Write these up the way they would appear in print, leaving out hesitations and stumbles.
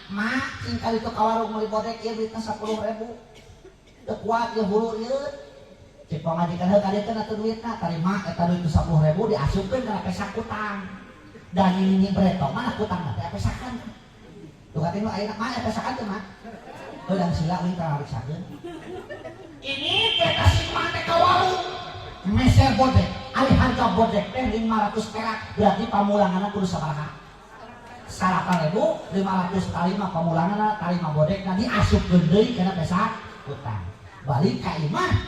Mak cing kali itu ka warung meuli bodek ieu duitna 10.000. Teu kuat ieu hulu ieu. Cek pamajikan heuh ka dieu teh atuh duitna, tarima eta duit 10.000 diasupkeun kana pesak kutang. Dan ini breto mana kutang teh pesakan. Tuh kating nu ayeuna mah pesakan teh mah. Heuh dan sila euy tariksakeun. Ini teh si mah teh ka warung. Meser bodek, ari harga bodek teh 500 perak, berarti pamulanganna kudu sabaraha? 8.500 kali mah pamulanganna tarima bodekna diasupkeun deui kana pesak kutang. Balik ka imah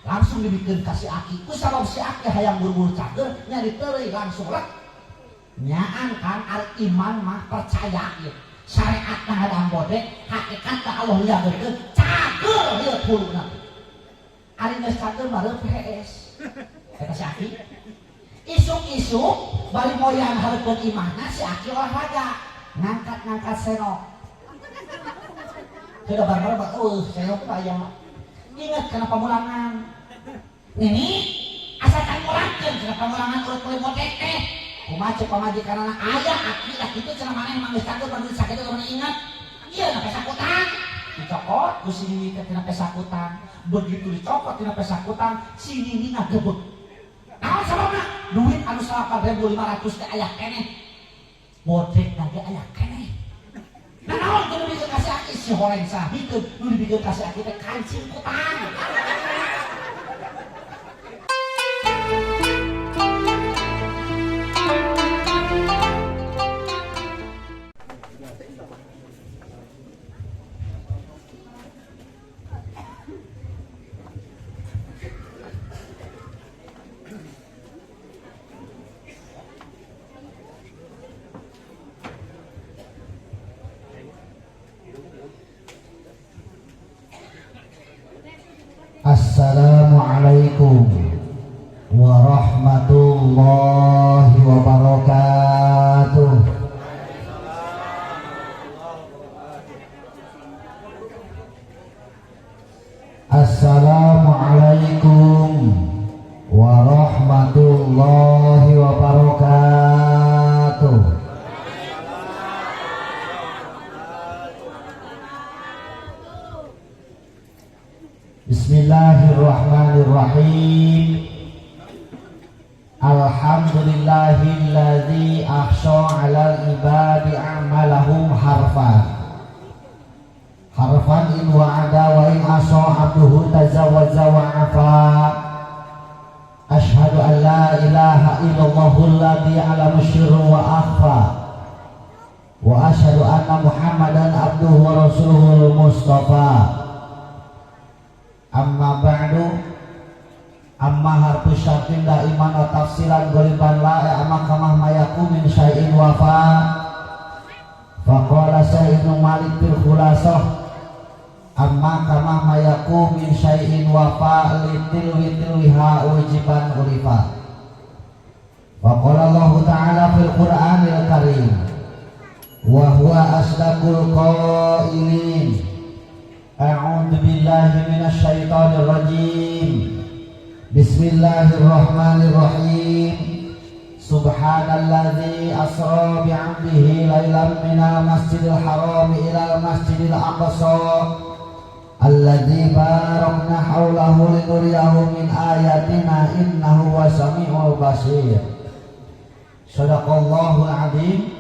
langsung dibikin ka si aki. Ku sabab si aki hayang buru-buru cager nya diteureuy langsung rek. Nyaan kan ari iman mah percaya ieu. Syariatna hadang bodek, hakikatna Allah liageurkeun cager ieu huluna. Ari geus cager mah reup hees. Kata si aki. Isuk-isuk bari moyan hareupeun imahna si aki olahraga, ngangkat-ngangkat senok. Sudah barbar eueuh senok aya. Ingat kana pamulangan. Nini asa can mulangkeun cenah pamulangan urut meuli bodek teh. Kumaha cek pamajikanana aya aki lah kitu cenah maneh mah geus cager mah duit sakitu maneh ingat. Ieu na pesakutan. Dicokot ku si Nini teh tina pesakutan. Begitu dicokot tina pesakutan, si Nini ngagebeg. Naon sababna? Duit anu 8.500 teh aya keneh. Bodek ge aya keneh. Nah naon teu dibikeun ka si aki si horeng saha bikeun nu dibikeun ka si aki teh kancing kutang. Assalamualaikum warahmatullahi wabarakatuh. Assalamualaikum warahmatullahi wabarakatuh. Bismillahirrahmanirrahim. Alhamdulillahilladzi ahsha 'alal ibadi a'malahum harfan. Harfan in wa'ada wa in asa 'abduhu tazawwaza wa 'afa. Asyhadu an la ilaha illallahul ladzi 'alamu syirra wa akhfa. Wa asyhadu anna Muhammadan abduhu wa rasuluhul mustafa. Amma ba'du, amma harfu syartin daiman wa tafsilan ghaliban la amma kamah mayaku min syai'in wafa. Faqala Sayyiduna Malik fil khulasah amma kamah mayaku min syai'in wafa litil witilwiha ujiban ulifa. Faqala Allah ta'ala fil Qur'anil Karim wa huwa asdaqul qailin. A'udzu billahi minasyaitonir rajim. Bismillahirrahmanirrahim. Subhanalladzi asra bi'abdihi lailan minal masjidil haram ilal masjidil aqsa alladzi barakna haulahu linuriyahu min ayatina innahu wasamiul basir. Shadaqallahul azim.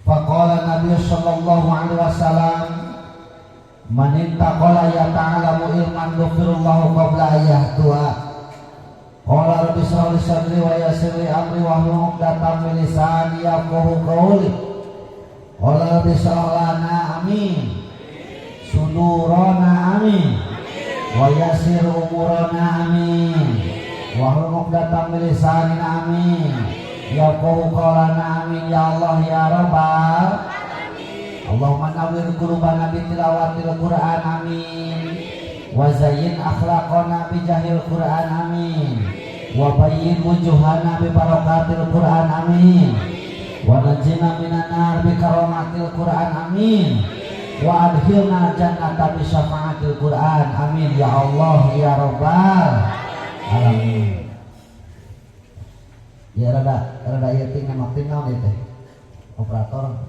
Faqala Nabi sallallahu alaihi wasallam man intaqala yata'alamu ilman ghafirallahu qabla ayyahtua. Qala rabbi shrah li sadri wa yassir li amri wahlul 'uqdatam min lisani yafqahu qawli. Qala rabbi shrah lana amin, sudurana amin, wa yassir umurana amin, wahlul 'uqdatam min lisani amin, yafqahu qawlana amin ya Allah ya Rabbal. Allahumma nawwir qulubana bi tilawatil Qur'an amin, wa zayyin akhlaqana bi jahil Qur'an amin, wa bayyin wujuhana bi barakatil Qur'an amin, wa najjina minan nar bi karamatil Qur'an amin, wa adkhilna jannata bi syafaatil Qur'an amin ya Allah ya Rabbal alamin. Ya rada rada ieu ting naon ieu teh operator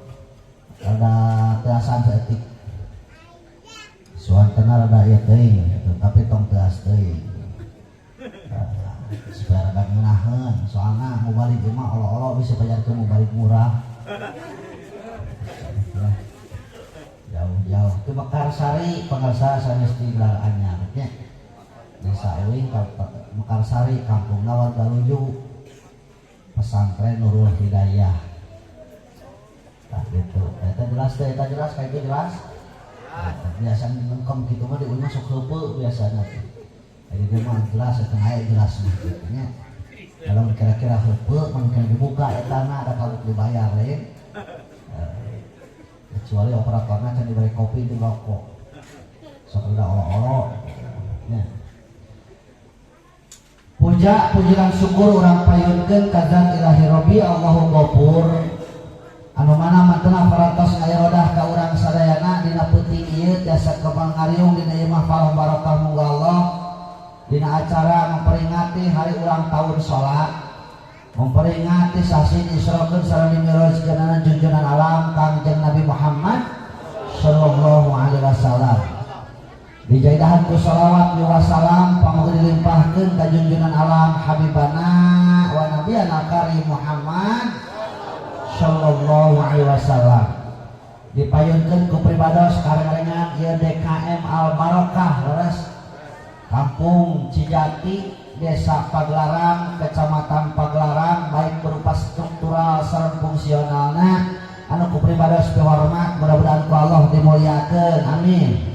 rada Teasan saeutik. Suantena rada ieu teuing gitu, tapi tong teas teuing. Supaya rada ngeunaheun, soalna mubalig ieu mah olo-olo bisa bayarkeun mubalig murah. Ya. Jauh-jauh ke Mekarsari pangarsa sanes di gelar anyar nya. Desa Euing Mekarsari Kampung Wargaluyu Pesantren Nurul Hidayah. Nah gitu. Eta jelas teh, eta jelas kayak itu jelas. Nah, biasa nengkem gitu mah di mah sok heupeut biasanya teh. Jadi dia mah jelas eta aya jelas mah gitu nya. Kalau kira-kira heupeut mungkin dibuka eta na ada kabuk dibayar lain. Kecuali operatornya can diberi kopi di rokok. Sok udah olo-olo. Ya. Puja puji lan syukur urang payunkeun ka zat ilahi Rabbi Allahu Ghafur anu mana mantena parantos ngayarodah ka urang sadayana dina peuting ieu tiasa kembang ngariung dina ieu mah falah barokah munggu Allah dina acara memperingati hari ulang tahun salat memperingati sasi Isra sareng Mi'rajkeunana junjunan alam Kangjeng Nabi Muhammad sallallahu alaihi wasallam. Dijaidahan ku salawat wa salam pamoga dilimpahkeun ka junjunan alam habibana wa nabiyana karim Muhammad sallallahu alaihi wasallam. Dipayunkeun ku pribados karengan ieu DKM Al Barokah leres Kampung Cijati, Desa Pagelaran, Kecamatan Pagelaran, baik berupa struktural sareng fungsionalna anu ku pribados dihormat, mudah-mudahan ku Allah dimuliakeun, amin.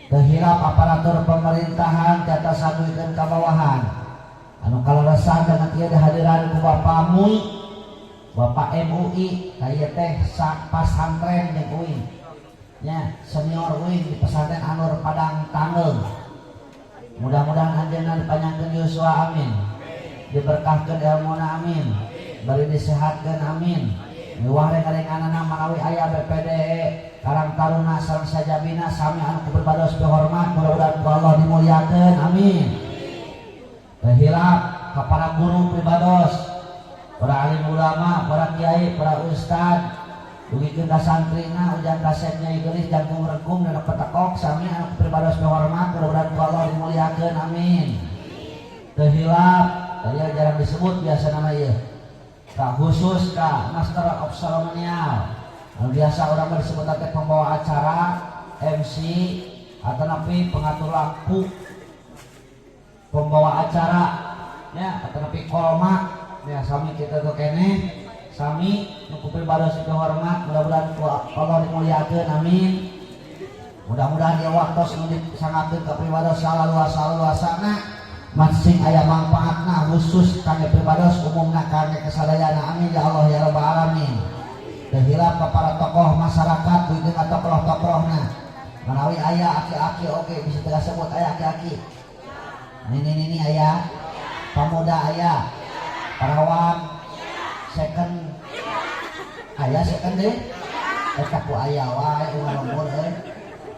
Teu hilap aparatur pemerintahan di atas saduikeun ka bawahan anu kaleresan dengan ieu dihadiran ku Bapak MUI, Bapak MUI ka ieu teh pasantren jeung uing nya, senior uing di pesantren Anur Padang Tanggeung. Mudah-mudahan anjeunna dipanjangkeun yuswa, amin, diberkahkeun ilmuna, amin, bari disehatkeun, amin. Miwah reng-renganana manawi aya BPD Karang Taruna sareng sajabina sami anu ku pribados dihormat, mudah-mudahan ku Allah dimuliakeun, amin. Teu hilap ka para guru pribados, para alim ulama, para kiai, para ustad, dugikeun ka santrina, ujang kasep nyai geulis jangkung rengkung dan petekok sami anu ku pribados dihormat, mudah-mudahan ku Allah dimuliakeun, amin. Teu hilap tadi jarang disebut biasa nama ieu ka khusus ka Master of Ceremonial anu biasa orang mah disebut teh pembawa acara, MC atau napi pengatur laku pembawa acara ya, atau napi kolma ya, sami kita tuh kene sami nu ku pribados dihormat, mudah-mudahan ku Allah dimuliakeun, amin. Mudah-mudahan ya waktos nu disangakeun ka pribados salaluasa-luasana masing aya manfaatna khusus kangge pribados, umumna kangge kasadayana, amin ya Allah ya rabbal alamin. Teu hilap ka para tokoh masyarakat duikeun ka tokoh-tokohna manawi aya aki-aki oge bisa teu sebut aya aki-aki nini-nini aya, pamuda aya, parawan second aya, second deh eta ku aya wae unggal lembur euy.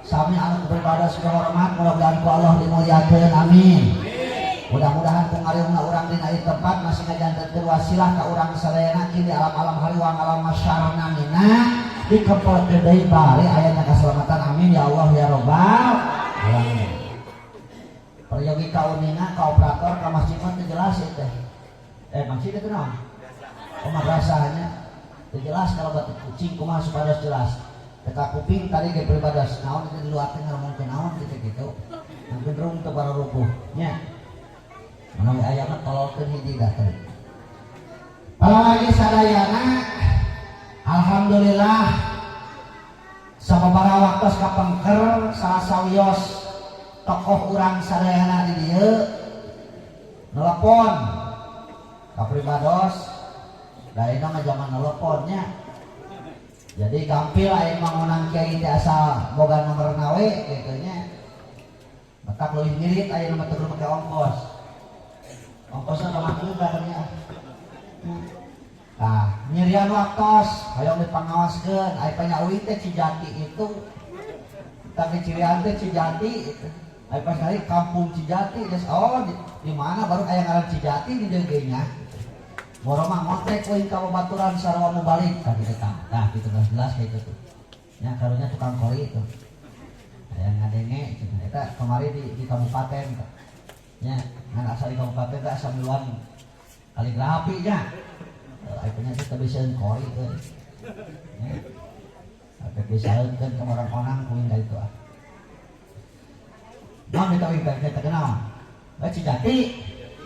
Sami anu ku pribados dihormat, mudah-mudahan ku Allah dimuliakeun, amin. Mudah-mudahan ku ngariungna urang dina ieu tempat masih ngajantenkeun wasilah ka urang sadayana di alam-alam hariwang alam masyarna mina dikempelkeun deui bari ayana kaselamatan, amin ya Allah ya rabbal alamin. Peryogi kauninga ka operator ka masjid mah teu jelas ieu teh. Masjid itu naon? Oh, madrasahnya. Teu jelas kalau batu kucing kumaha supados jelas. Teka kuping tadi ge pribados naon itu di luar teh ngomongkeun naon gitu gitu. Mungkin rung teu bararubuh nya. Manawi aya mah tololkeun hiji dah tadi. Para lagi sadayana, alhamdulillah sababaraha waktos kapengker salah sawios tokoh urang sadayana di dieu nelepon ka pribados. Da ayeuna mah zaman neleponnya, jadi gampil aya mangunang kiai teh asal boga nomor we gitu nya. Matak leuwih ngirit ayeuna mah teu make ongkos, ongkosna kumaha nya. Nah, nyirian waktos hoyong dipangawaskeun aya panya uing teh Cijati itu, tapi Cirian teh Cijati itu. Aya pas kali kampung Cijati geus, oh di mana baru aya ngaran Cijati di dieu ge nya. Moro mah ngotrek euy ka babaturan sarua mubalig tah gitu tah. Tah gitu geus jelas kayak gitu. Nya karunya tukang kori itu. Aya ngadenge cenah eta kamari di kabupaten nya, ngan asa di kabupaten teh asa miluan kaligrafi nya. Aya punya teh bisaeun kori euy. Nya. Tapi bisaeunkeun ka orang konang kuing ka ditu ah. Naon eta wing teh terkenal? Bae Cijati.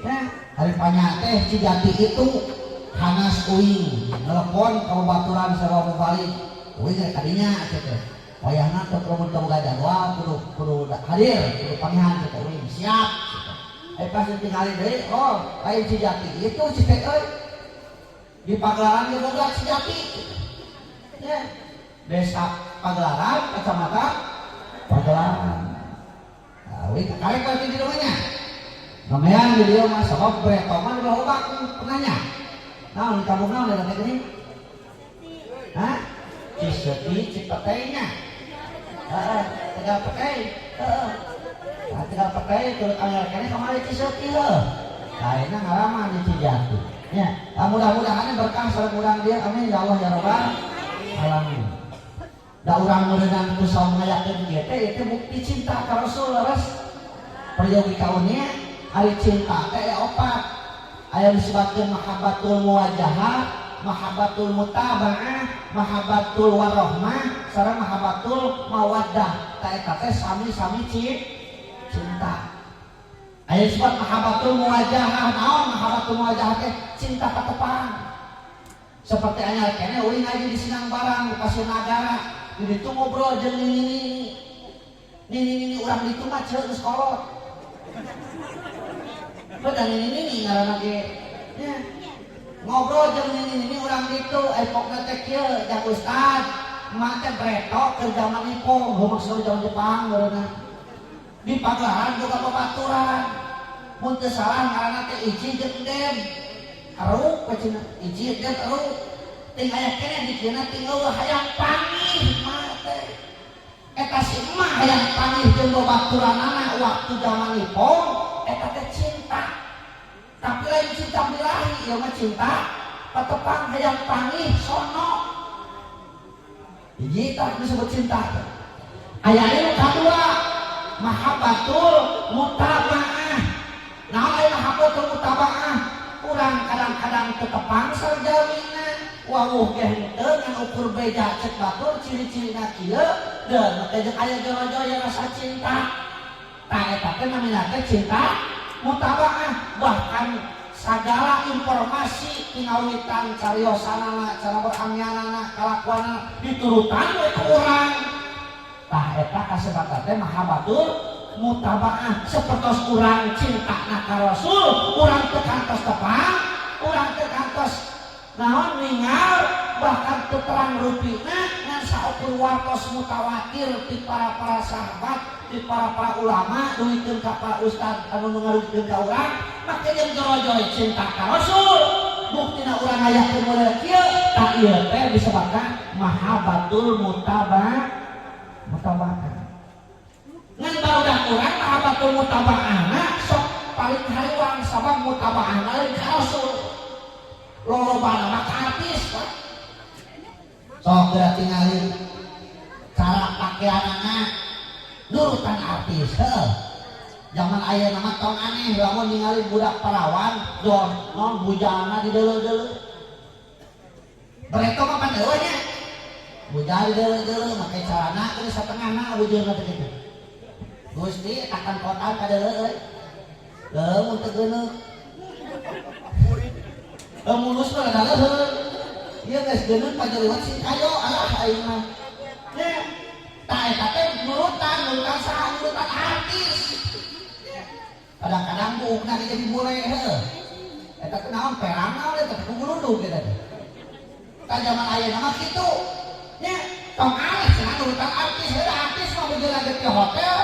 Ya, hari panya teh Cijati itu hanas uing nelpon ka babaturan sarua balik. Uing rek kadinya teh. Wayahna teu lamun teu boga jadwal kudu kudu hadir, kudu panggihan teh uing siap. Eh pas tingali deui, oh, lain Cijati itu si teh euy. Di Pagelaran ge boga Cijati. Ya. Desa Pagelaran, Kecamatan Pagelaran. Nah, uing karek berarti di rumahnya. Lumayan di dieu mah sabab breto mah di bawah lebak penanya. Naon di kampung naon eta teh geuning? Hah? Ciseuti Cipetainya. Heeh, Tegal Petai. Heeh. Nah, Tegal Petai turut anyar keneh kamari Ciseuti heuh. Ayeuna ngalaman di Cijati. Nya, nah, mudah-mudahan berkah sareng urang dieu, amin ya Allah ya rabbal alamin. Da urang meureunan ku saum ngayakeun kieu teh ieu bukti cinta ka Rasul leres. Peryogi kaunia ari cinta teh aya opat. Aya disebutkeun mahabbatul muwajahah, mahabbatul mutabaah, mahabbatul warohmah, sareng mahabbatul mawaddah. Ta eta teh sami-sami cinta. Aya disebut mahabbatul muwajahah. Naon mahabbatul muwajahah teh? Cinta patepang. Seperti anyar keneh uing ngaji di Sinang Barang di Pasir Nagara, di ditu ngobrol jeung nini-nini. Nini-nini urang ditu mah ceuk geus kolot. Beda nini-nini ngaranna ge. Nya. Ngobrol jeung nini-nini urang ditu, aya pokna teh kieu, jang ustad, emak teh breto keur zaman Ipong, heuh maksudna zaman Jepang meureunna. Di Pagelaran boga babaturan. Mun teu salah ngaranna teh Iji jeung Dem. Eruk we cenah, Iji dem eruk. Ting aya keneh di dieuna ting eueuh hayang panggih emak teh. Eta si emak hayang panggih jeung babaturanana waktu zaman Ipong, eta teh cinta. Tapi lain cinta birahi, ieu mah cinta patepang hayang panggih sono. Hiji tah disebut cinta teh. Aya ieu kadua, mahabbatul mutabaah. Naon aya mahabbatul mutabaah? Urang kadang-kadang teu tepang sarjamina, wawuh ge henteu ngan ukur beja cek batur ciri-cirina kieu, deun teh jeung aya jero-jero rasa cinta. Tah eta teh namina teh cinta mutabaah. Bahkan sagala informasi tingawitan cariosanana, cara berangyanana, kalakuanana diturutan we ku urang. Tah eta kasebatan teh mahabbatul mutabaah. Sapertos urang cintana ka Rasul, urang teu kantos tepang, urang teu kantos naon ningal, bahkan teu terang rupina ngan saukur wartos mutawatir ti para-para sahabat, ti para-para ulama, duikeun ka para ustad anu ngarugikeun ka urang, make jeung jorojoy cinta ka Rasul. Buktina urang ngayakeun model kieu, tah ieu teh disebutkan mahabbatul mutabaah. Mutabaah. Ngan barudak urang mahabbatul mutabaahna sok paling hariwang sabab mutabaahna lain ka Rasul. Lolobana mah ka artis, Pak. Sok geura tingali cara pakaianana nurutan artis, heuh. Zaman ayeuna mah tong aneh lamun ningali budak parawan don non bujana dideuleu-deuleu. Bareto mah pan eueuh nya. Bujana dideuleu-deuleu make calana geus satengahna bujurna teh kitu. Gusti takan kota kadeuleu euy. Leuh mun teu geuneuk. Leuh mulus mah rada leuheung. Ieu geus geuneuk pajeuliwat sing kayo alah aing mah. Nya tah eta teh nurutan, nurutan saha, nurutan artis. Kadang-kadang buukna ge jadi bule heuh. Eta teh naon perang naon eta teh kugulundug eta teh. Tah zaman ayeuna mah kitu. Nya tong aneh cenah nurutan artis, heuh artis mah beujeuna ge di hotel,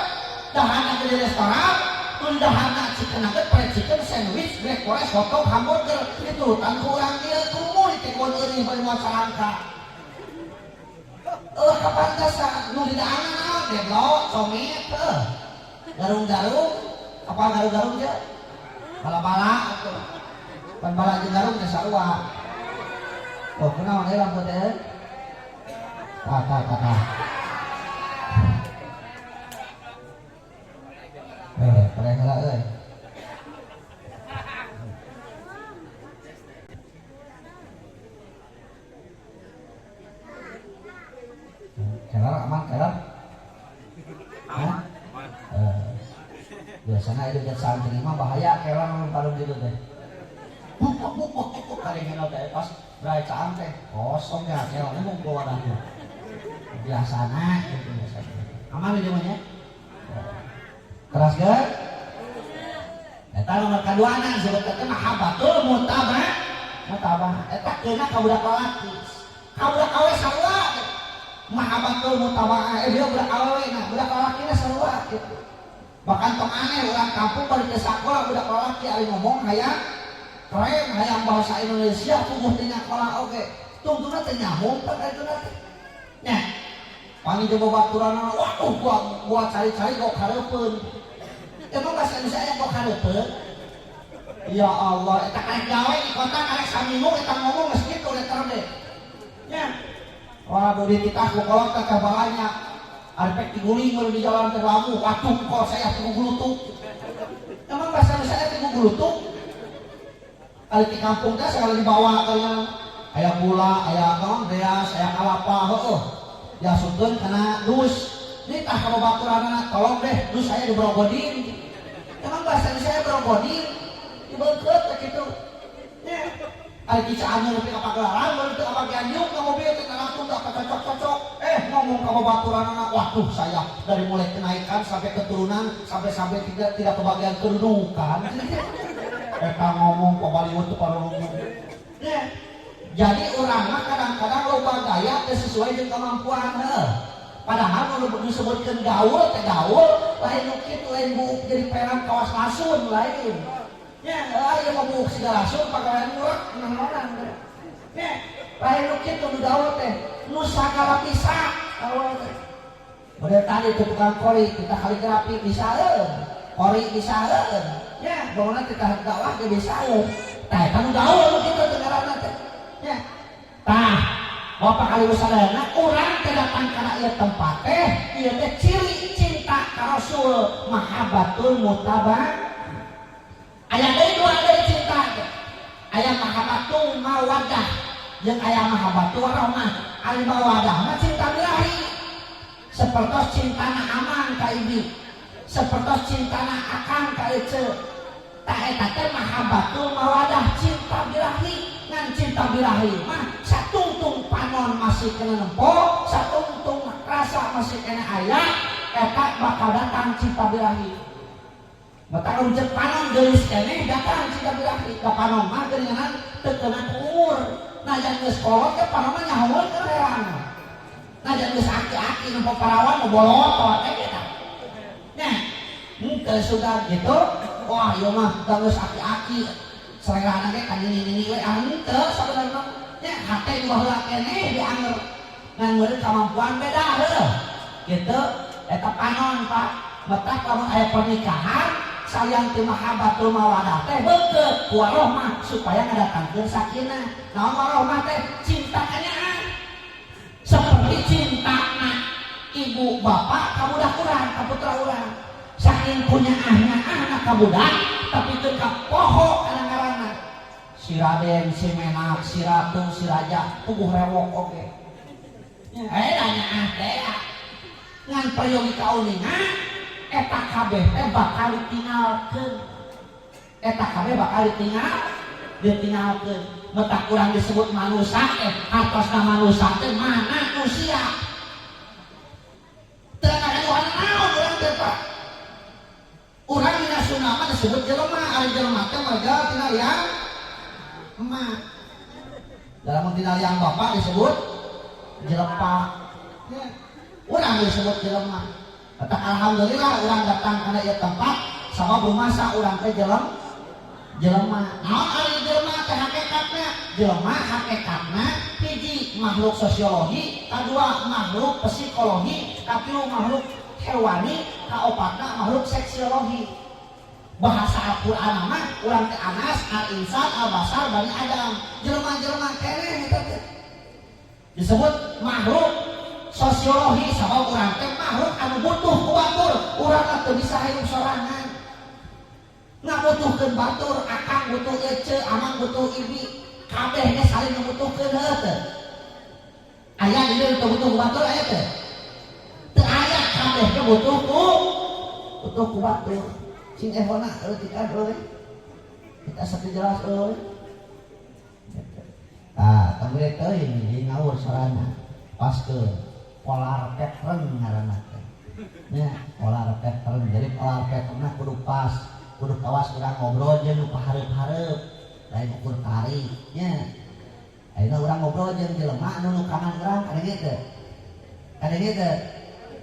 daharna ge di restoran, mun daharna chicken nugget, fried chicken, sandwich, black forest, hotdog, hamburger, diturutan ku urang ieu kumaha ditegon eueuh bari moal carangka. Eueuh kapantasan nu didaangan naon deblo, comit, heuh. Garung-garung, apa garung-garung je? Bala-bala atuh. Pan bala jeung garung teh sarua. Oh, kunaon euy lampu teh? Tah tah tah tah. Keren heula euy. Kelar aman kelar. Hah? Biasanya itu lihat santri mah bahaya kelar palung gitu teh. Buk buk buk buk kali ngeno teh pas bacaan teh kosong ya kelangnya mau keluar aja. Biasana gitu biasanya. Aman di zamannya? Keras gak? Eta nomor kaduana disebut teh mahabbatul mutabah. Mutabah eta keuna ka budak lalaki. Ka budak awe sarua mahabbatul mutabah dia budak awewe nah budak lalaki na sarua gitu. Bahkan tong aneh urang kampung bari teu sakola budak lalaki ari ngomong hayang keren hayang bahasa Indonesia puguh teh nyakola oge. Tungtungna teh nyambung teh ka dituna teh. Nya panggil jeung babaturanna waduh gua cari-cari gua kareupeun. Emang bahasa Indonesia aya gua kareupeun? Ya Allah, eta karek gawe di kota karek saminggu eta ngomong geus kitu letter D. Nya. Waduh dititah ku kolot teh balanya. Arepek diguling di jalan teh lamu, waduh kok saya teu gulutuk. Emang bahasa Indonesia aya teu gulutuk? Kali di kampung teh segala dibawa kalian aya gula, aya naon beas, aya kalapa, heueuh. Diasupkeun kana dus. Nitah ka babaturanna, tolong deh dus saya dibrogodin. Emang bahasa Indonesia brogodin? Dibeukeut teh kitu. Nya. Ari di Cianjur nepi ka Pagelaran, baru teu kabagian nyuk ka mobil teh langsung teu cocok-cocok. Ngomong ka babaturanna, waduh saya dari mulai kenaikan sampai keturunan sampai-sampai tidak kebagian kedudukan. Eta ngomong pabaliut teu parurungu. Nya. Jadi urang mah kadang-kadang loba gaya teu sesuai jeung kemampuan heuh. Padahal nu disebutkeun gaul teh gaul, lain nu kitu lain buuk jadi perang kawas lasun lain. Nya, aya mah buuk siga lasun pagawean murah naonan. Nya, lain nu kitu nu gaul teh, nu sagala bisa gaul teh. Model tadi tuh tukang kori, kita kaligrafi bisaeun, kori bisaeun. Nya, bangunan kita dakwah ge bisaeun. Tah eta nu gaul nu kitu teh ngaranna teh. Nya. Tah, Bapak kali sadayana urang teh datang kana ieu tempat teh, ieu teh ciri cinta ka Rasul, mahabbatul mutabah. Aya deui dua deui cinta teh. Aya mahabbatul mawaddah jeung aya mahabbatul warahmah. Ari mawaddah mah cinta birahi. Sapertos cintana amang ka ibi, sapertos cintana akang ka ece. Tah eta teh mahabbatul mawaddah, cinta birahi. Ngan cinta birahi mah satungtung panon masih kena nempo, satungtung rasa masih kena aya, eta bakal datang cinta birahi. Mata rujek panon geulis keneh datang cinta birahi. Ka panon mah geuningan teu kena ku umur. Najan geus kolot teh panon mah nyahoeun keur herang. Najan geus aki-aki nempo parawan mah bolotot teh eta. Nya, henteu sudah gitu, wah ieu mah geus aki-aki selerana ge ka nini-nini we ah henteu sabenerna. Nya hate nu baheula keneh dianger. Ngan meureun kamampuan beda heuh. Gitu eta panon Pak. Matak lamun aya pernikahan sayang teu mahabbatul mawadah teh beukeut ku warohmah supaya ngadatangkeun sakinah. Naon warohmah teh cinta kanyaan. Seperti cintana ibu bapak ka budak urang, ka putra urang. Saking kunyaahnya ka budak tapi teu kapoho kana ngaranna. Si Raden, si Menak, si Ratu, si Raja puguh rewok oge. Nyaah teh ngan peryogi kauninga eta kabeh teh bakal ditinggalkeun. Eta kabeh bakal ditinggalkeun. Matak urang disebut manusia teh, hartosna manusia teh manusia. Teu ngagaduhan naon urang teh Pak. Urang dina Sunda mah disebut jelema, ari jelema teh marga tina liang emak. Dalam tina liang bapak disebut jelepa. Ya. Urang disebut jelema. Matak alhamdulillah urang datang kana ieu tempat sabab rumasa urang teh jelema. Naon ari jelema teh hakikatna? Jelema hakikatna hiji makhluk sosiologi, kadua makhluk psikologi, katilu makhluk hewani, kaopatna makhluk seksiologi. Bahasa Al-Qur'an mah urang teh anas, al-insan, al-basar, bani Adam. Jelema-jelema keneh eta teh. Disebut makhluk Sosiologi sabab urang teh makhluk anu butuh ku batur. Urang mah teu bisa hirup sorangan. Ngabutuhkeun batur, akang butuh ece, amang butuh ibi. Kabeh ge saling ngabutuhkeun, heuh teu? Aya di dieu teu butuh ku batur, aya teu? Teu aya, kabeh ge butuh ku batur. Sing ehona leutikan euy. Kita satu jelas euy. Ah, tong gede teuing jadi ngawur sarana. Paskeun polar pattern ngaranna teh. Nya, polar pattern. Jadi polar patternna kudu pas, kudu kawas urang ngobrol jeung nu pahareup-hareup, lain ukur tarik nya. Ayeuna urang ngobrol jeung jelema anu nukangan urang, kadenge teu? Kadenge teu?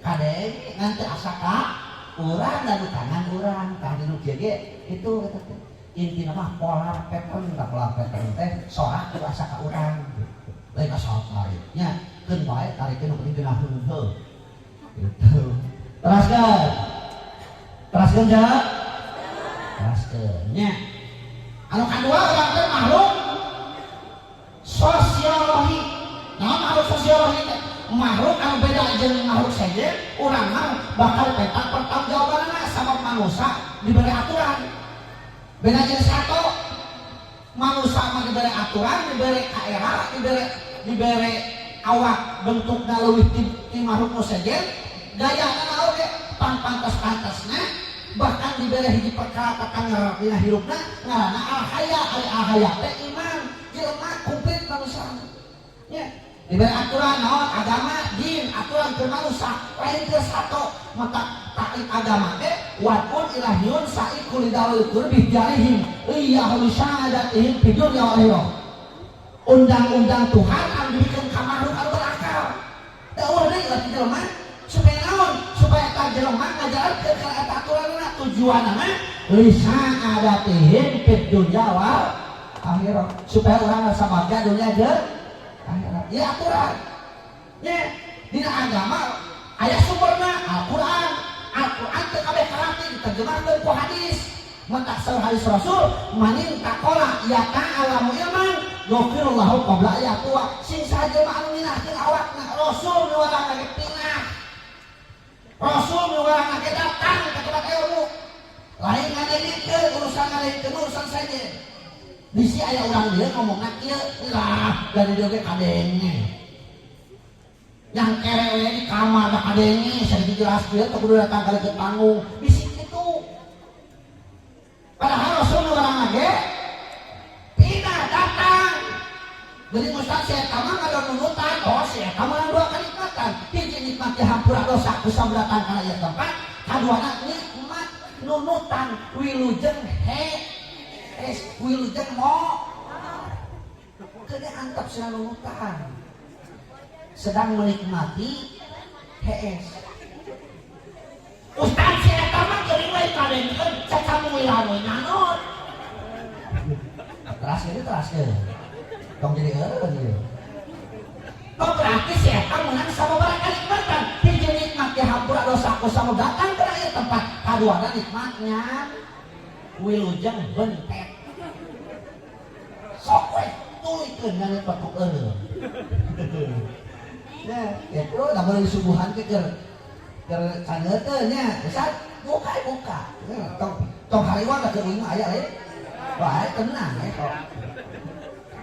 Kadenge, ngan teu asa ka urang da nukangan urang. Tah, di nu kieu ge kitu eta teh. Intina mah polar pattern, tah polar pattern teh sorak kudu asa ka urang gitu. Lain asal tarik nya, keun bae tarikeun, nu penting geunaheun heuh. Gitu. Teraskeun. Teraskeun ja? Teraskeun nya. Anu kadua, urang teh makhluk sosiologi. Naon makhluk sosiologi teh? Makhluk anu beda jeung makhluk sejen, urang mah bakal peta pertanggungjawabanana sabab manusia diberi aturan. Beda jeung sato. Manusia mah diberi aturan, diberi kaera, diberi awak bentukna leuwih ti makhluk nu sejen, gayana oge pan pantas-pantasna, bahkan diberi hiji perkara tatanger dina hirupna ngaranna al-haya. Ari al-haya teh iman, jelema komplit manusia. Nya, diberi aturan naon? Agama, din, aturan ke manusia, lain ke sato. Mata taklif agama teh wad'un ilahiyun sa'iqul lidawil qurbi jarihim iyyahu lisyahadatihim fid dunya wal akhirah. Undang-undang Tuhan anu dibikeun ka makhluk anu berakal. Da eueuh deui lah jelema supaya naon? Supaya ka jelema ngajalankeun kana eta aturanna, tujuanna lisa'adatihim fid dunya wal akhirah, supaya urang rasa bahagia dunia jeung akhirat. Ya, aturan nya dina agama aya sumberna Al-Qur'an. Al-Qur'an teu kabeh karati diterjemahkeun ku hadis. Maka saur hadis Rasul, manin taqala yata'alamu ilman ghafirallahu qabla yatua. Sing saha jelema anu minahkeun awakna, Rasul miwarang ge pinah. Rasul miwarang ge datang ke tempat ilmu. Lain ngadengkeun urusan, ngadengkeun urusan saja. Bisi aya urang dieu ngomongna kieu lah, dari dieu ge kadenge. Yang kere we di kamar da kadenge, sakitu jelas kieu teu kudu datang ka leukeut panggung. Bisi kitu. Padahal Rasul miwarang ge pindah datang. Jadi Ustaz, saya mah ngadon nunutan, oh si eta mah dua kenikmatan. Hiji, nikmat dihampura dosa ku datang kana ieu tempat, kaduana nikmat nunutan wilujeng he es wilujeng mo kena antap sedang nunutan, sedang menikmati HS. Ustaz, si eta mah geuning we kadengkeun cacamuilan we nyanot. Teras ini, teras tong jadi eureun ieu. Oh, berarti si eta menang sababaraha kanikmatan. Hiji, nikmat dihampura dosa ku sama datang ke ieu tempat. Kaduana, nikmatnya wilujeng bentet. Sok we tuluykeun ngan batuk eureun. Ya, itu da boleh disuguhan ke keur caneuteun nya. Ustaz, buka buka. Ya, tong tong hariwang da keur mah aya lain. Bae tenang ya sok.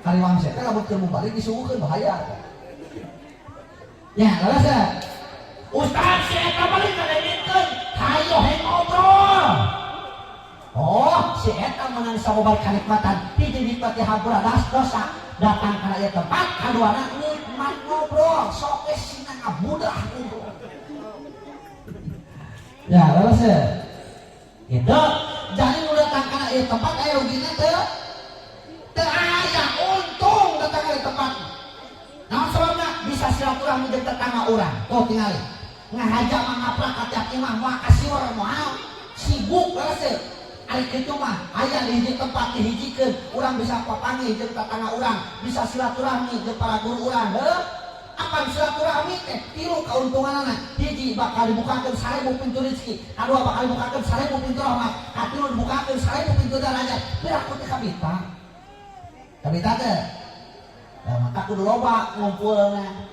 Hariwang saya teh lamun keur balik disuguhkeun bahaya. Ya, leres ya. Ustaz, si eta balik ngadengkeun, hayo he ngobrol. Oh, si eta menang sababaraha kanikmatan. Hiji, nikmat dihampura dosa datang kana ieu tempat, kaduana nikmat ngobrol. Sok we sina ngabudah ngobrol. Ya, leres ya. Gitu. Jadi nu datang kana ieu tempat aya rugina teu? Teu aya, untung datang ka tempat. Naon sababna? Bisa silaturahmi jeung tetangga urang. Tuh tingali. Ngahaja mah ngaprak ka tiap imah, moal kasiwar, moal sibuk, leres teu? Ari kitu mah aya di hiji tempat dihijikeun, urang bisa papanggih jeung tetangga urang, bisa silaturahmi jeung para guru urang, heuh. Apa silaturahmi teh tilu kauntunganana. Hiji, bakal dibukakeun 1000 pintu rezeki. Kadua, bakal dibukakeun 1000 pintu rahmat. Katilu, dibukakeun 1000 pintu derajat. Piraku teh kabita. Kabita teh. Ya, maka kudu loba ngumpulna.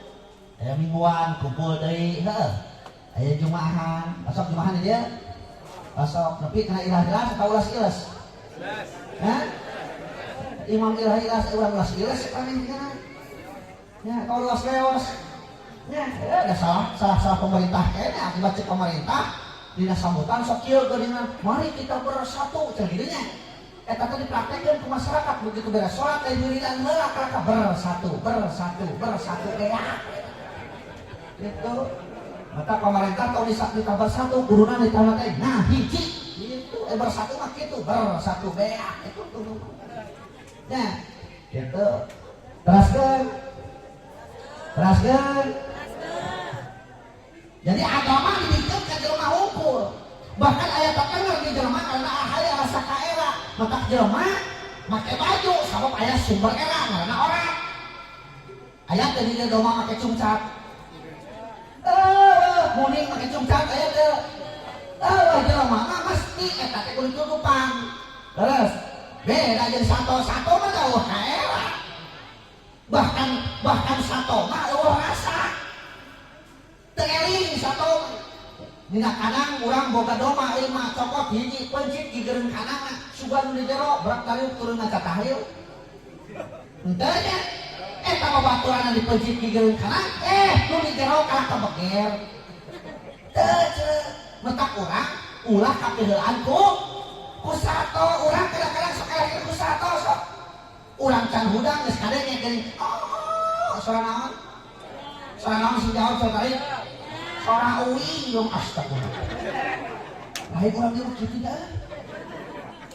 Aya mingguan kumpul deui, heuh. Aya jumaahan, masuk jumaahan di dieu. Masuk nepi kana ilah-ilas atau ulas-ilas? Hah? Imam ilah-ilas, urang ulas-ilas aneh kana. Ya, kalau ulas leos. Ya, ya ada salah salah salah pemerintah kayaknya akibat cek pemerintah dina sambutan sok kieu geuningan, mari kita bersatu cenah kitu nya. Eta teh dipraktekkeun ku masyarakat begitu beres salat teh wiridan heula ka bersatu, bersatu, bersatu beak. Gitu. Maka pemerintah kalau bisa kita bersatu, guruna ditambah teh nah hiji gitu. Eh bersatu mah kitu, bersatu beak itu tuh. Nah, gitu. Teraskeun. Teraskeun. Jadi agama dibikin ke jelema hungkul. Bahkan aya terkenal di jelema karena aya rasa kaera. Matak jelema make baju sabab aya sumber era ngaranna orat. Aya teh di domba make cungcat. Eh, muning make cungcat aya teh. Eh, jelema mah mesti eta teh kudu tutupan. Terus beda jeung sato-sato mah jauh kaera. Bahkan bahkan sato mah eueuh rasa. Teu eling sato. Dina kadang urang boga domba lima cokot hiji pencit gigireun kanana sugan di jero berak tariuk turun ngaca tahlil. Henteu nya. Eta babaturanna dipencit gigireun kanan, eh nu di jero kalah kebeger. Teu ceu. Matak urang ulah kapiheulaan ku sato urang kadang-kadang sok eleh ku sato sok. Urang can hudang geus kadenge geuning. Oh, suara naon? Suara naon sing jawab suara tarik? Suara uing dong astagfirullah. Lain urang ge mah kitu dah.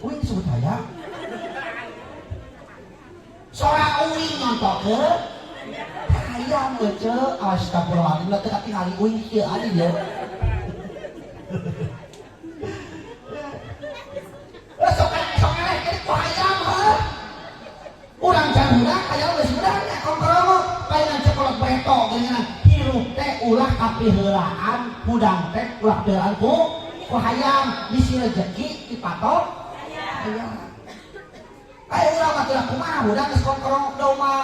Uing disebut hayam. Suara uing nyontokeun hayam euceu astagfirullahaladzim lah teu katingali uing kieu adi ieu. Sok sok eleh ku hayam heuh. Urang can hudang hayam geus hudang nya kongkorongok palingan cekolot breto geuningan hirup teh ulah kapiheulaan hudang teh ulah kapiheulaan ku hayam bisi rejeki dipatok hayam. Ayo urang mah teu kumaha hudang geus kongkorongok domba.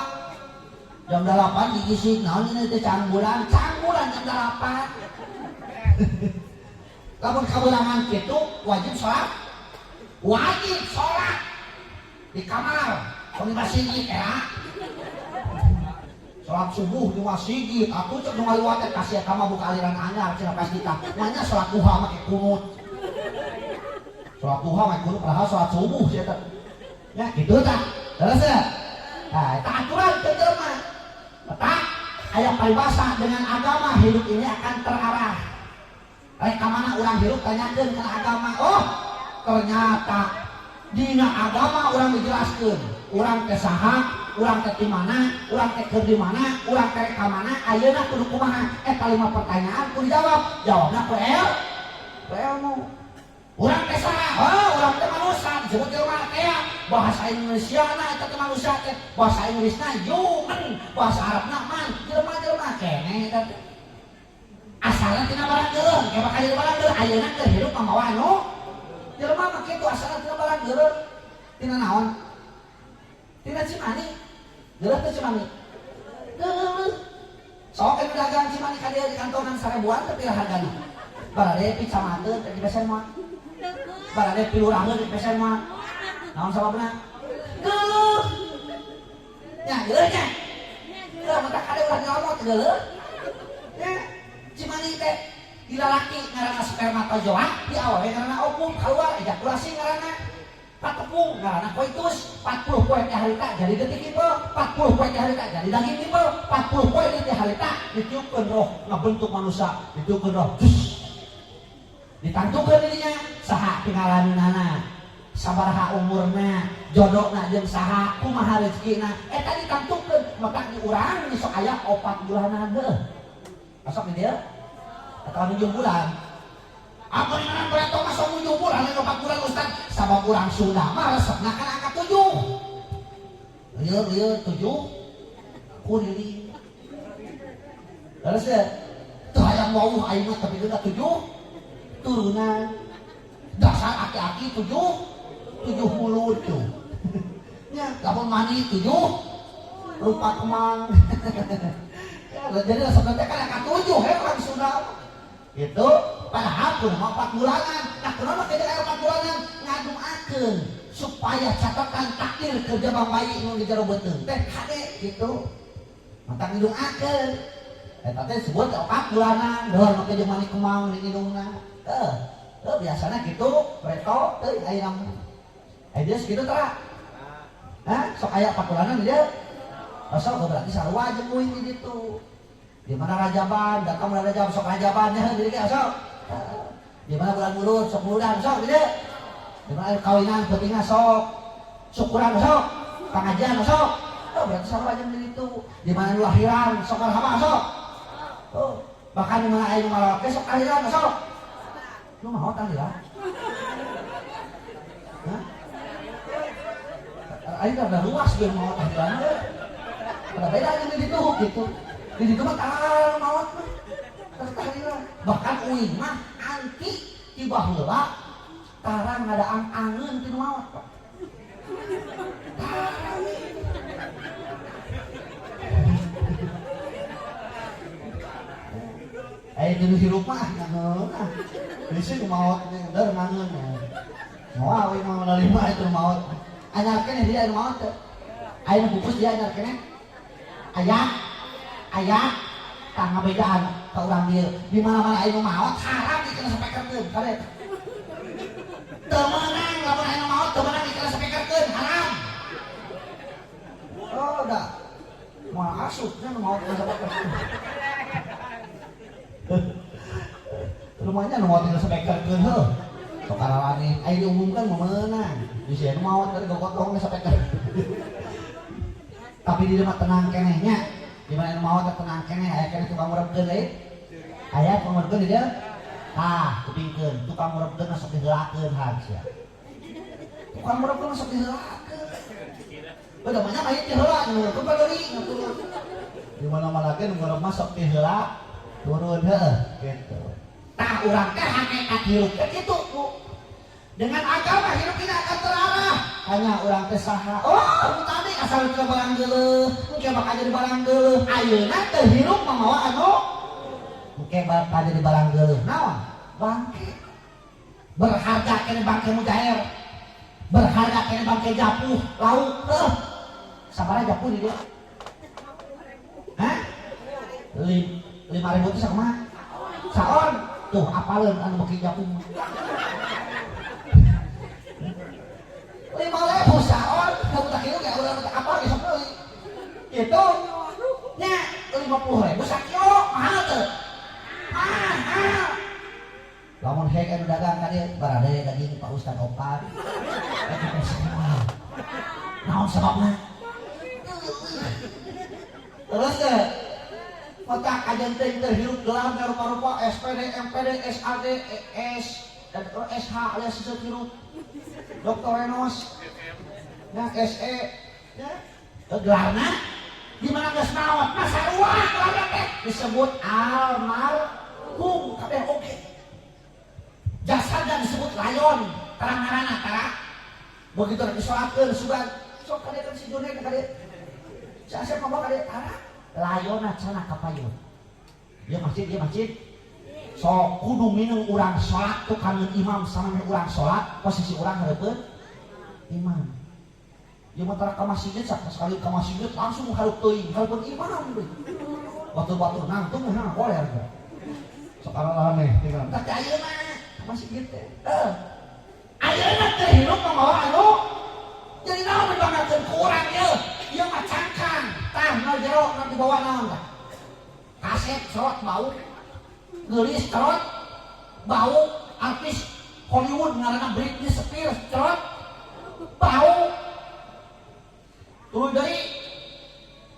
Jam 8 digising naon ini teh cangbulan, cangbulan jam 8. Lamun kabelangan kitu wajib sholat. Wajib sholat di kamar, di masjid era. Sholat subuh di masjid, atuh cek nu ngaliwat teh kasih eta mah buka aliran anyar cenah pasti tah. Manya sholat duha make kunut. Sholat duha make kunut padahal sholat subuh sia teh. Ya kitu tah. Terus ya. Nah, eta aturan teh jelema. Tetap aya paribasa dengan agama hidup ini akan terarah. Rek ka mana urang hirup tanyakeun kana agama. Oh, ternyata dina agama urang dijelaskeun. Urang teh saha, urang teh di mana, urang teh keur di mana, urang teh ka mana, ayeuna kudu kumaha. Eta lima pertanyaan kudu dijawab. Jawabna ku ku ilmu. Urang teh saha? Oh, urang teh manusia disebut jelema teh. Bahasa Indonesia na eta teh manusia teh. Bahasa Inggrisna human, bahasa Arabna man, jelema-jelema keneh eta teh. Asalna tina barang geureuh, ke bakal jadi barang geureuh, ayeuna keur hirup mamawa anu jelema mah kitu asalna tina barang geureuh. Tina naon? Tina cimani. Geureuh teh cimani. Geureuh. Sok anu dagang cimani ka dieu di kantongan sarebuan teh pira hargana? Barade picamateun teh dibesen mah. Barade piluraheun dibesen mah. Naon sababna? Geuleuh. Nya geuleuh nya. Geuleuh mata kade ulah nyomot geuleuh. Nya cimani teh di lalaki ngaranna spermatozoa, di awewe ngaranna ovum, keluar ejakulasi ngaranna patepung ngaranna koitus, 40 poe teh harita jadi getih kipel, 40 poe teh harita jadi daging kipel, 40 poe teh harita ditiupkeun roh ngabentuk manusia, ditiupkeun roh. Jus. Ditantukeun dirinya saha pingalaminana, sabaraha umurna, jodohna jeung saha, kumaha rezekina, eta ditantukeun. Maka di urang sok aya 4 bulanan heuh. Masuk di dia atau 7 bulan. Apa yang ngaran bereto masuk 7 bulan, lain 4 bulan Ustaz. Sabab urang Sunda mah resepna kana angka 7. Lieur lieur 7 kuriling. Terus ya, teu hayang wawuh aing mah tapi geuna 7 turunan. Dasar aki-aki 7 7 mulut tuh. Nya, lamun mani 7 rupa kemang. Ya, Jadi resep teh kan ka 7 he urang Sunda. Gitu, padahal kudu mah 4 bulanan. Nah, kunaon make aya 4 bulanan ngadoakeun supaya catatan takdir kerja bang bayi nu di jero beuteung teh hade gitu. Mantap ngadoakeun. Eta teh disebut 4 bulanan, deuh make jeung manik kemang di indungna. Biasana gitu, preto teuing ayeuna mah. Aya dia segitu tara. Hah, sok aya 4 bulanan dia. Sok berarti sarua jeung uing di ditu. Di mana rajaban, datang bulan rajab sok rajaban nya jadi ge sok. Di mana bulan mulud sok muludan sok di dieu. Di mana kawinan peutingna sok. Syukuran sok, pangajian sok. Oh, berarti sarua jeung di ditu. Di mana nu lahiran sok marhaba sok. Oh, bahkan di mana aya nu marawat ge sok tahlilan sok. Nu maot tahlilan? Hah? Aing rada luas ge maot tahlilan ge. Ada beda jeung di ditu gitu. Di ditu mah tah maot mah. Terus tahlilan. Bahkan uing mah anti ti baheula tara ngadaang angeun ti nu maot, Pak. Tara uing. Aya jeung hirup mah ngangeun ah. Bisi nu maot der ngangeun. Moal uing mah menerima itu nu maot. Anyar keneh dia nu maot teh. Aya nu pupus dia anyar keneh. Aya aya tah ngabejaan ka urang dieu. Di mana-mana aya nu maot haram dikena sapekerkeun kade. Teu meunang lamun aya nu maot teu meunang dikena sapekerkeun haram. Oh da. Moal asup nya nu maot sapekerkeun. Rumahnya nu maot dikena sapekerkeun heuh. Sok karalani aya diumumkan mah meunang. Bisi anu maot dari gogotong ge sapeker. Tapi di mah tenang keneh nya. Di mana anu maot tenang keneh aya keneh tukang ngurebkeun deui. Aya tukang ngurebkeun di dieu. Tah, kupingkeun, tukang ngurebkeun sok diheulakeun hag sia. Tukang ngurebkeun sok diheulakeun. Beda banyak aya ti heula nu ngurebkeun bageuri turun. Di mana-mana ge nu ngurep mah sok diheula turun heuh gitu. Tah urang teh hakikat hirup teh kitu, Bu. Dengan agama hidup ini akan terarah. Hanya urang teh saha? Oh, tadi asal teu barang geuleuh, engke bakal jadi barang geuleuh. Ayeuna teh hirup mamawa anu engke bakal jadi barang geuleuh. Naon? Bangke. Berharga keneh bangke mujair. Berharga keneh bangke japuh, lauk. Heuh. Sabaraha japuh di dieu? Hah? 5.000 teh sakumaha? Saon. Tuh apaleun anu beuki japuh mah. 5.000 saon, kamu tak kira nggak udah tak apa besok deui. Gitu. Nya 50.000 sakilo mahal teu? Mahal. Lamun hek anu dagang ka dieu barade daging Pak Ustad opat. Eta teh semua. Naon sababna? Terus teh otak kajian teh teh hirup gelar rupa-rupa SPD, MPD, SAD, S dan SH alias seset hirup. Dr. Renos, ya SE, ya gelarna di mana geus maot mah sarua gelarna teh disebut almarhum kabeh oge. Jasadna disebut layon, terang ngaranna tara. Begitu rek disolatkeun sugan sok ka dieu kan si Junaid ka dieu. Si Asep ngomong ka dieu tara layonna cenah ka payun. Ieu masjid, ieu masjid. Sok kudu minum urang salat tukangeun imam sama urang salat posisi urang hareupeun imam. Ieu mah tara ka masjid sekali ka masjid langsung hareup teuing hareupeun imam deui. Batur-batur nangtung mah koler teh. Sekarang aneh tinggal. Tapi ayeuna ka masjid teh. Heuh. Ayeuna teh hirup mamawa anu jadi naon dibanggakeun ku urang ieu? Ieu mah cangkang. Tah na jero na dibawa naon tah? Kaset cerot bau. Geulis cerot bau, artis Hollywood ngaranna Britney Spears cerot bau. Tuluy deui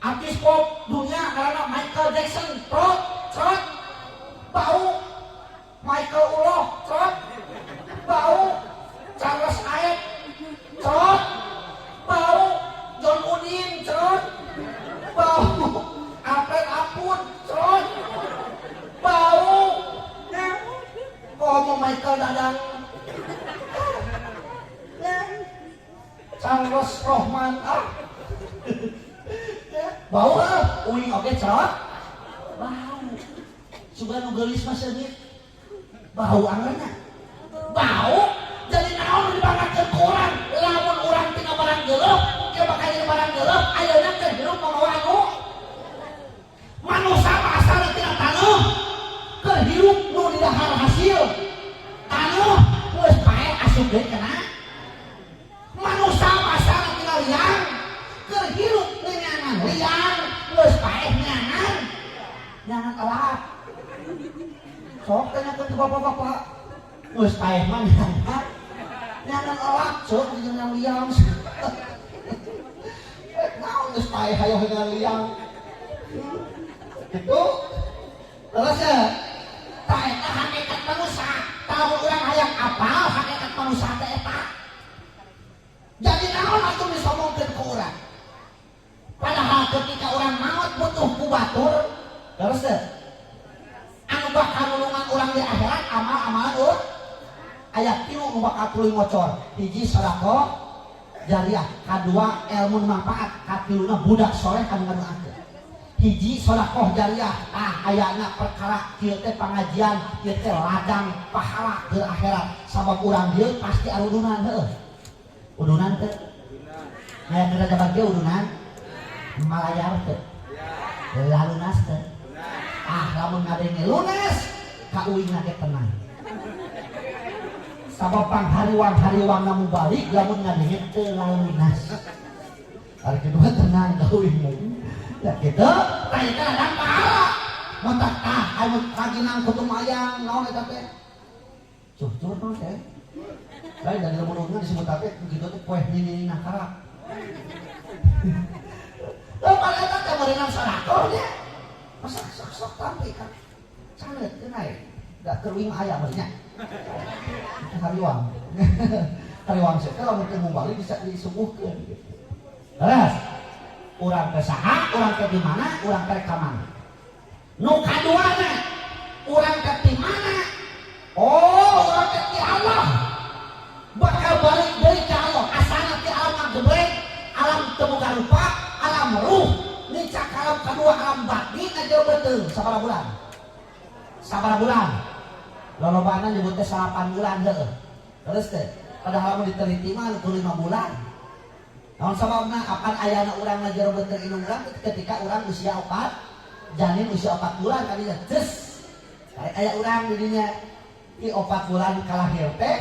artis pop dunia ngaranna Michael Jackson cerot cerot bau. Michael Uloh cerot bau. Charles Aid cerot bau. John Udin cerot bau. Alfred Apun cerot bau. Ya. Komo Michael Dadang. Ya. Charles Rohman ah. Ya. Bau ah, uing oge cerot. Coba nu geulis mah seungit. Bau angeurna. Bau jadi naon dibanggakeun ku urang? Lamun urang tina barang geuleuh, ke bakal jadi barang geuleuh, ayeuna teh hirup mamawa anu manusia mah asalna tina taneuh. Keur hirup nu didahar hasil taneuh geus paeh asup deui kana. Manusia mah asalna tina liang, keur hirup neangan liang, geus paeh neangan neangan elak. Sok tanyakeun ke bapak-bapak, geus paeh mah neangan neangan elak, sok jeung yang liang. Naon geus paeh hayoh dengan liang gitu. Terus ya, tah eta hakikat manusia. Kalau urang hayang apal hakikat manusia teh eta. Jadi naon atuh disombongkeun ku urang? Padahal ketika urang maut butuh ku batur. Terus teh anu bakal nulungan urang di akhirat amal-amalan urang aya tilu nu bakal tuluy ngocor. Hiji, sedekah jariah, kadua ilmu manfaat, katiluna budak soleh anu ngadoakeun. Hiji, sedekah jariah. Ah, ayana perkara kieu teh, pangajian kieu teh ladang pahala ke akhirat, sabab urang dieu pasti arudunan. Heuh, udunan teh aya kana jabat kieu, udunan malayar teh lalunas teh. Ah, lamun ngadenge lunas ka uingna ge tenang, sabab panghariwang hariwang namu balik lamun ngadenge teu lalunas. Hari kedua tenang ka uingna ya gitu. Tah, eta ladang pahala. Matak tah anu rajinan kutu mayang naon eta teh, cucur naon teh, lain dari lamun disebut teh gitu teh poeh nini nakarak. Lamun eta teh meureunan sedekah nya. Masa sok sok tampi kan sanget teu naik da keur uing aya meureun nya. Hariwang. Hariwang sih lamun teu balik bisa disuguhkeun gitu. Terus urang teh saha, urang teh di mana, urang teh ka mana? Nu kaduana, urang teh di mana? Oh, urang teh di Allah. Bakal balik deui ka Allah. Asalna ti alam ngagebrek, alam teu boga rupa, alam ruh, nincak alam kadua, alam batin, na jero beuteung sabaraha bulan? Sabaraha bulan? Lolobana nyebut teh 8 bulan heueuh. Terus teh, padahal mun diteliti mah ku 5 bulan. Naon sababna? Apan ayana urang na jero beuteung indung urang ketika urang usia 4, janin usia 4 bulan kadinya ces. Karek aya urang di dinya di 4 bulan kalahir teh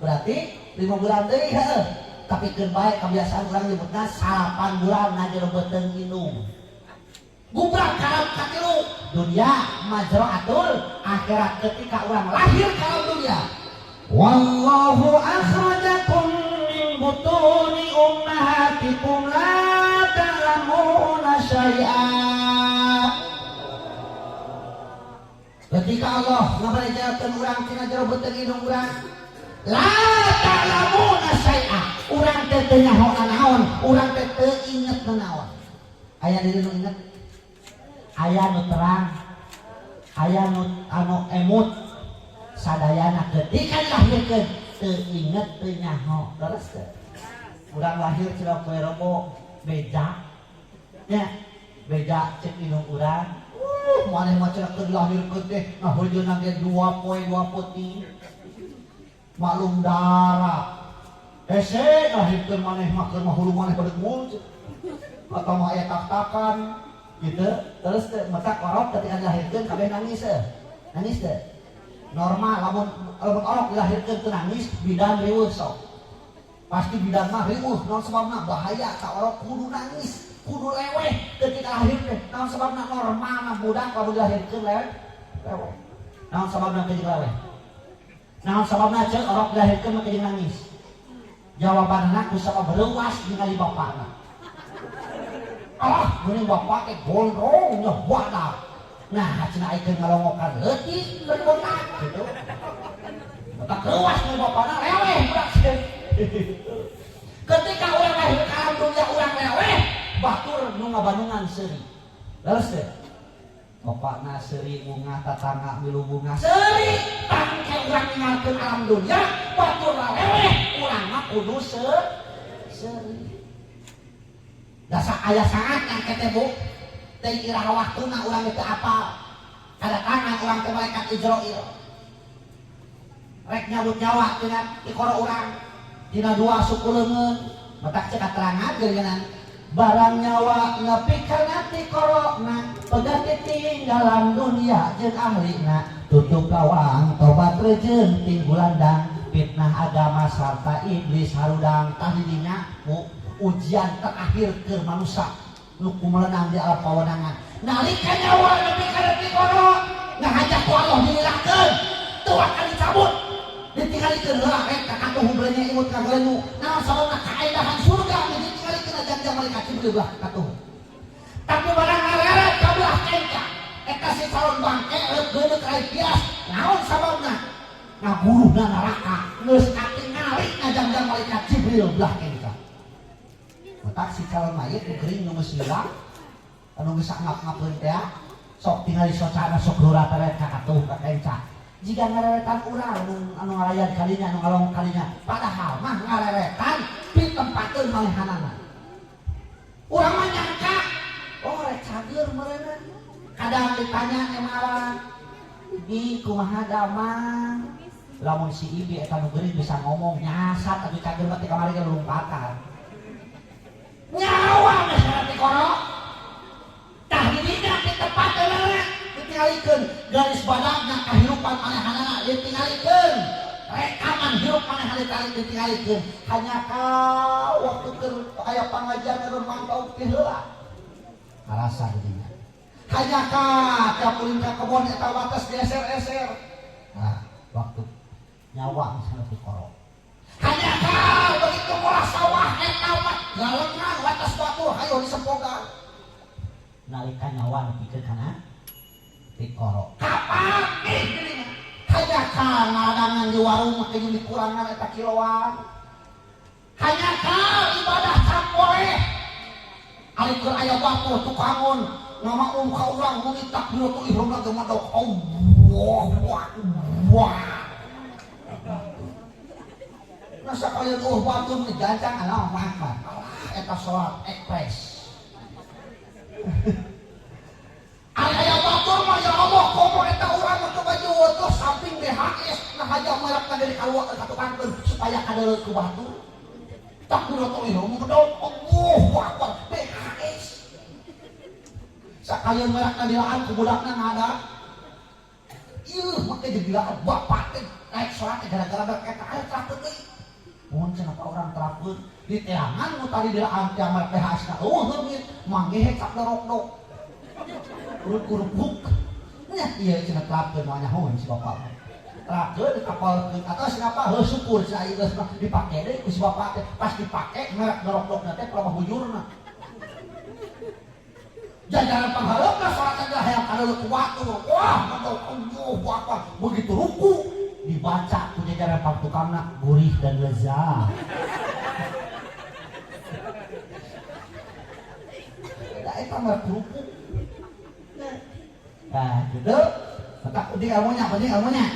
berarti 5 bulan deui heueuh. Tapi keun bae kebiasaan urang nyebutna 8 bulan na jero beuteung indung. Gubrak ka alam katilu, dunia mazraatul akhirat, ketika urang lahir ke alam dunia. Wallahu akhrajakum min butuni ummahatikum la ta'lamuna syai'a. Ketika Allah ngabarejakeun urang tina jero beuteung indung urang, la ta'lamuna syai'a, urang teh teu nyaho naon, urang teh teu inget naon. Aya diri nu inget, aya nu terang, aya nu anu emut. Sadayana ketika dilahirkeun teu inget, teu nyaho. Terus teh urang lahir cenah poe Rebo, beja nya, beja cek indung urang, maneh mah cenah keur dilahirkeun teh ngahojeuna ge 2 poe 2 peuting, maklum darah hese lahirkeun maneh mah, keur mah hulu maneh badegmul atau mah aya tak-takan gitu. Terus teh matak orok ketika dilahirkeun kabeh nangis teh, nangis teh normal. Lamun lamun orok dilahirkeun teu nangis, bidan riweuh sok, pasti bidan mah riweuh. Naon sebabna? Bahaya ka orok, kudu nangis, kudu leweh ketika lahir teh. Naon sebabna? Normal mah budak lamun dilahirkeun leweh leweh. Naon sababna kejeng leweh? Naon sababna ceuk orok dilahirkeun mah kejeng nangis? Jawabanna ku sabab reuas ningali bapakna. Ah, geuning bapak teh gondrong nya badak. Nah, cenah aikeun ngalongokan leutik berbotak gitu. Tak reuas nu bapakna, leweh budak. Ketika urang lahir ke alam dunia urang leweh, batur nu ngabandungan seuri. Leres teh? Bapakna seuri bunga, tatangga milu bunga seuri. Tangke urang ninggalkeun alam dunia, batur leweh, urang mah kudu seuri. Dasa aya saat yang kete bu, teh iraha waktuna urang itu apa? Kadatangan urang teh malaikat Izrail. Rek nyabut nyawa tina tikoro urang. Dina dua suku leungeun. Matak cek katerangan geuningan. Barang nyawa nepi kana tikorona, pegat tinggalan dunia jeung ahlina. Tutup lawang tobat rejeun tinggulandang, fitnah agama sarta iblis harudang. Tah didinya ujian terakhir ke manusia nu kumelenang di alam pawenangan. Nalika nyawa nepi kana tikoro, ngahajak ku Allah dililakeun, teu akan dicabut. Ditinggalikeun heula rek ka katuhu beulenya imut ka gelenyu. Naon sababna kaendahan surga ditinggalikeun jangjang malaikat Jibril belah katuhu. Tapi barang ngareret ka belah kenca, eta si calon bangke rek geuneuk rai pias. Naon sababna? Ngaguruhna neraka geus katingali ngajangjang malaikat Jibril belah kenca. Matak si calon mayit nu gering nu geus hilang, anu geus ngap-ngapeun teh, sok tingali socana sok rurata ka katuh ka kenca. Jika ngareretan urang anu ngalayan kalinya, anu ngalong kalinya, padahal mah ngareretan ditempakeun malehanana. Urang mah nyangka, oh rek cager meureunna. Kadang ditanya emalan, Ibi kumaha damang? Lamun si Ibi eta nu geuring bisa ngomong nyasat atuh cager mah teh kamari ge lompatan. Nyawa geus kana tikoro. Tah didinya ditempakeunana ditingalikeun garis badagna kahirupan manehanana ditingalikeun rekaman hirup manehana ditingalikeun hanya ka waktu keur aya pangajian keur mantau ti heula karasa didinya hanya ka tiap ulin ka kebon eta wates dieser-eser. Nah, waktu nyawa misalnya tikoro hanya ka begitu ngolah sawah eta mah galengan wates batur hayo disempogan Nalika nyawa nepikeun kana tikoro kapan nih dirinya hanya ka ngadangan di warung mah kayaknya dikurangan eta kiloan hanya ka ibadah campore ari keur aya batur tukangun ngamaum ka urang muni takbiratul ihram ge madok Allahu Akbar. Masa kalian oh batur digancang Allahu Akbar. Alah eta salat ekspres. Aya batur mah ya Allah komo eta urang mah coba juweuh samping BHS nah haja merek dari kaluar ka tukangkeun supaya kadeuleu ku batur. Takbiratul ihram bedol Allahu Akbar BHS. Sakalian merek dilaan ku budakna ngada. Ieu make jadi dilaan bapak teh naik salat teh gara-gara merek eta aya terapeun deui. Mun cenah ka urang terapeun di teangan nu tadi dilaan teh merek BHS na eueuh leungit manggehe cap dorok-dok. Urut-urut nya ieu cenah terapeun mah nyahoeun si bapak. Terapeun dikapalkeun atau siapa heuh syukur cenah ieu geus dipake deui ku si bapak teh pas dipake merek dorok-dokna teh pelama hujurna. Jajaran pangharepna salat teh hayang kadeuleu ku batur. Wah, mantap Allahu Akbar. Begitu ruku dibaca ku jajaran pangtukangna gurih dan lezat. Da eta mah kerupuk. Nah, gitu. Tetap penting ilmunya, penting ilmunya.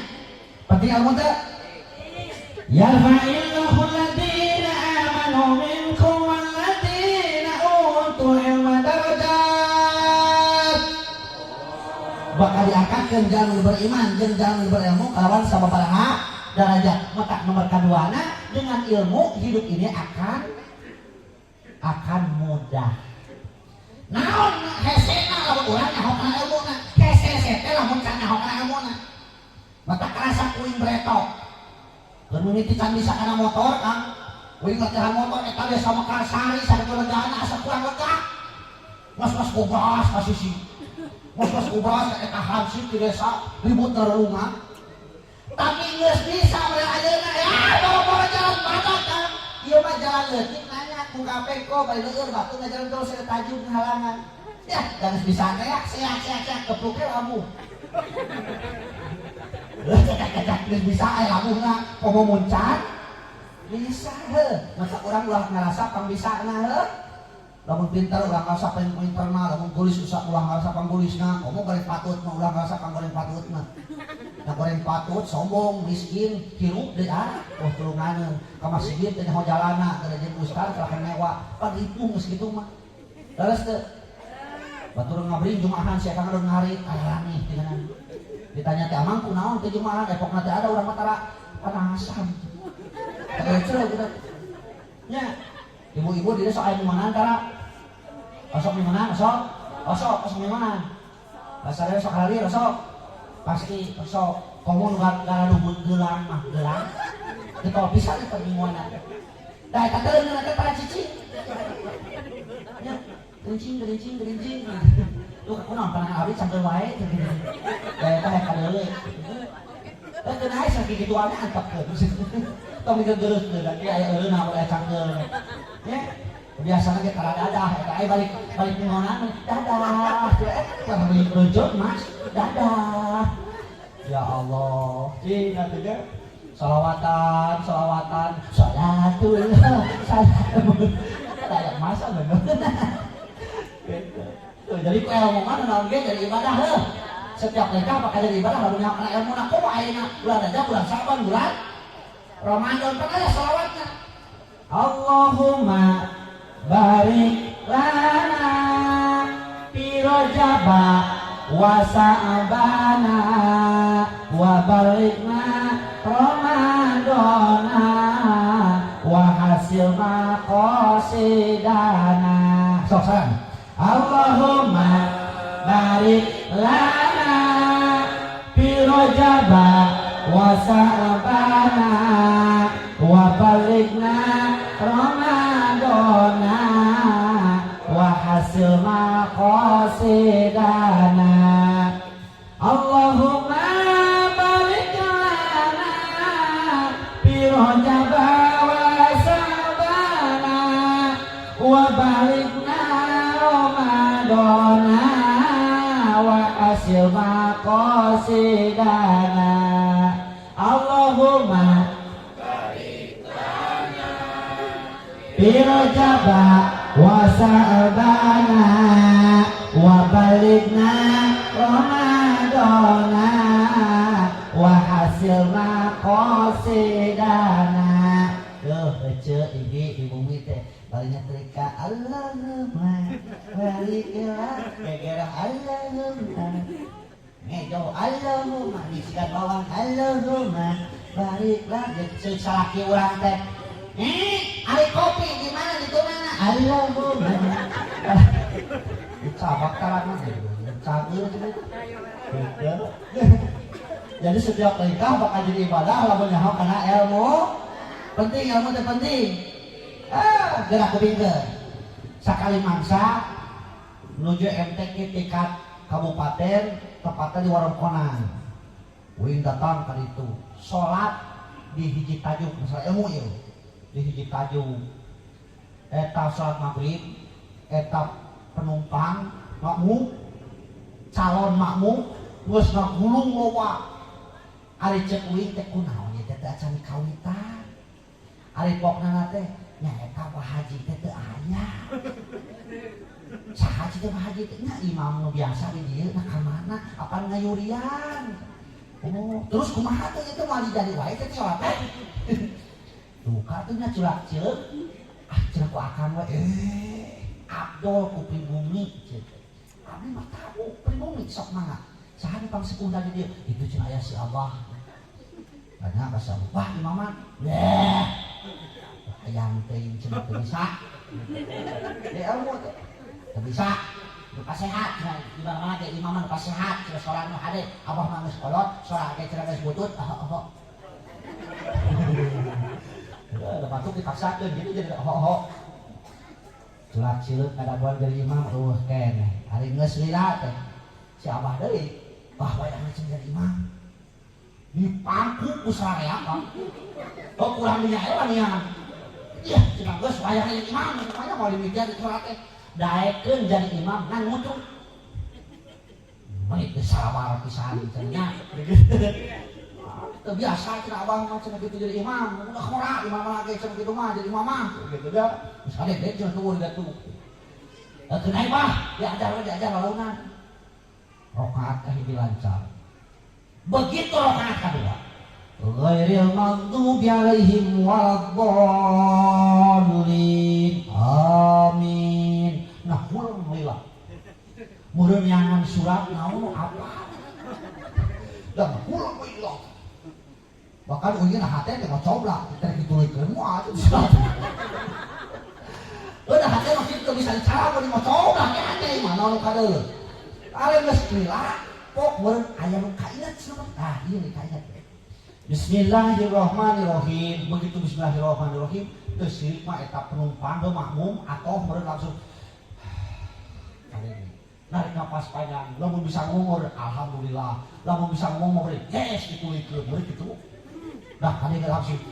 Penting ilmu teh. Yarfa'illahu alladziina aamanu minkum walladziina utul ilma darajat. Bakal diangkatkeun jalur beriman jeung jalur berilmu kalawan sababaraha derajat. Matak nomor kaduana dengan ilmu hidup ini akan mudah. Naon hesena lamun urang nyaho kana ilmuna, hese teh lamun can nyaho kana ilmuna. Matak karasa kuing bretok. Keur mimiti can bisa kana motor Kang. Kuing latihan motor eta desa Mekarsari sakitu legana asa kurang lega. Mas-mas gobras ka sisi. Mas-mas gobras eta hansip di desa ribut narulungan. Tapi geus bisa mere ayeuna ya boro-boro jalan badak Kang. Ieu mah jalan leutik nanya ku kapeko bari leueur batu ngajalan terus ada tajuk halangan. Ya, geus bisa teh ya seak-seak kepluke labuh. Cekak-cekak geus bisa aya labuhna komo muncan bisa heuh. Masa urang ulah ngarasa pangbisana heuh. Lamun pintar ulah ngarasa pinterna, lamun geulis ulah ngarasa panggulisna, komo goreng patut mah ulah ngarasa panggoreng patutna. Nah goreng patut sombong miskin hirup deui ah oh tulunganeun ka masjid teh nyaho jalana teh jeung ustad kalah mewah pan ripuh geus kitu mah. Leres teu? Batur ngabring jumaahan si akang udah ngarit arani tinggalan. Ditanya teh amang kunaon teh jumaahan epokna teh ada urang mah tara panasan. Teh gitu. Nya ibu-ibu di sok aya mingguanan tara. Osok mingguanan, osok. Osok, osok mingguanan. Basarnya sok halir osok. Pasti osok. Komo nu garaduh gelang mah gelang. Getol pisan eta mingguanan. Da eta teh leungeunna teh tara cicing. Nya gerincing gerincing gerincing. Lu kunaon panangan abdi cangkeul wae gitu. Da eta hayang kadeule. Eh keun ae sakituanna antepkeun. Tong digegereukeun da kieu aya eureunna aya cangkeul. Nya biasana ge tara dadah eta aya balik balik minggonan dadah eh rujut Mas dadah. Ya Allah, cing atuh nya salawatan salawatan salatul salam aya masa bener. Gitu. Tuh, jadi ku ilmu mah naon ge jadi ibadah heuh. Setiap lengkah bakal jadi ibadah lamun kana ilmu na kumaha ayeuna bulan Rajab, bulan Sa'ban, bulan Ramadan kan aya salawatna. Allahumma barik lana fi Rajaba wa Sa'bana wa balighna Ramadana wa hasil maqasidana. Sok sareng. Allahumma barik lana fi Rajaba wa Sa'bana wa balighna Ramadana wa hasil maqasidana. Allahumma barik lana fi Rajaba wa Sa'bana wa balighna Ramadana wa hasil maqasidana. Allahumma fi Rajaba wa Sa'bana wa balighna Ramadana wa hasil maqasidana. Tuh, ece ibi di bumi teh balinya trika Allahumma barik lana gegera Allahumma ngejo Allahumma disikat bawang Allahumma barik lana ceuk salaki urang teh ari kopi di mana di mana Allahumma dicabak tarangna cager gitu. Jadi setiap lengkah bakal jadi ibadah lamun nyaho kana ilmu. Penting ilmu teh penting. Ah, gerak kupingkeun. Sakali mangsa menuju MTQ tingkat kabupaten, tepatnya di Warungkonang. Uing datang ka ditu. Salat di hiji tajuk masalah ilmu ieu. Di hiji tajuk. Eta salat maghrib, eta penumpang makmum, calon makmum geus ngagulung loba. Ari ceuk uing teh kunaon ieu teh teu acan dikawitan. Ari pokna teh nya eta Pak Haji teh teu aya. Saha teh Pak Haji teh nya imam nu biasa di dieu nah ka mana apan ngayurian. Oh, terus kumaha teh itu moal jadi wae teh salat teh. Duka teh nya culak ceuk. Ah cenah ku akang we Abdul ku pribumi ceuk. Abdi mah tahu pribumi sok mangga. Saha nu pangsepuh di dieu? Itu cenah aya si Abah. Banyak ka si Abah. Wah imaman. Leh. Hayang teuing cenah teu bisa. Ya ilmu teh. Teu bisa. Nu pasehat cenah di mana-mana ge imaman nu pasehat cenah salat nu hade Abah mah geus kolot, salat ge cenah geus butut. Oh, oh. Ada batuk dipaksakeun gitu jadi ho-ho. Culak cileuk ngadaguan jadi imam eueuh keneh. Ari geus lila teh si Abah deui, wah wayahna cenah jadi imam. Dipangku ku sararea Kang. Oh kurang minyak heula nian. Iya, cenah geus wayahna jadi imam, makanya mau demikian di salat teh. Daekeun jadi imam ngan ngucuk. Menit geus sabar pisan cenah. Teu biasa cenah abang mah cenah kitu jadi imam, udah ngora imam mah ge cenah kitu mah jadi imam mah gitu ya. Geus kade deui cenah tuh gitu. Keun aing mah diajar we diajar launan. Rakaat kahiji lancar. Begitu rakaat kedua, Ghairil maghdubi alaihim waladdallin. Amin. Nah, kurang lila. Meureun neangan surat naon apa. Dan pulang we ilang. Bahkan uing na hate teh ngocoblak, teh ditulikeun moal surat. Udah hate mah kitu bisa dicara mun ngocoblak ya hate mah naon nu kadeuleu. Ale geus lila, pok meureun aya nu kainget cenah. Ah, ieu nih kainget. Bismillahirrahmanirrahim. Begitu bismillahirrahmanirrahim, teu sirik mah eta penumpang ge makmum atau meureun langsung narik napas panjang. Lamun bisa ngomong, alhamdulillah. Lamun bisa ngomong, yes ditulikeun, meureun kitu. Nah, kali langsung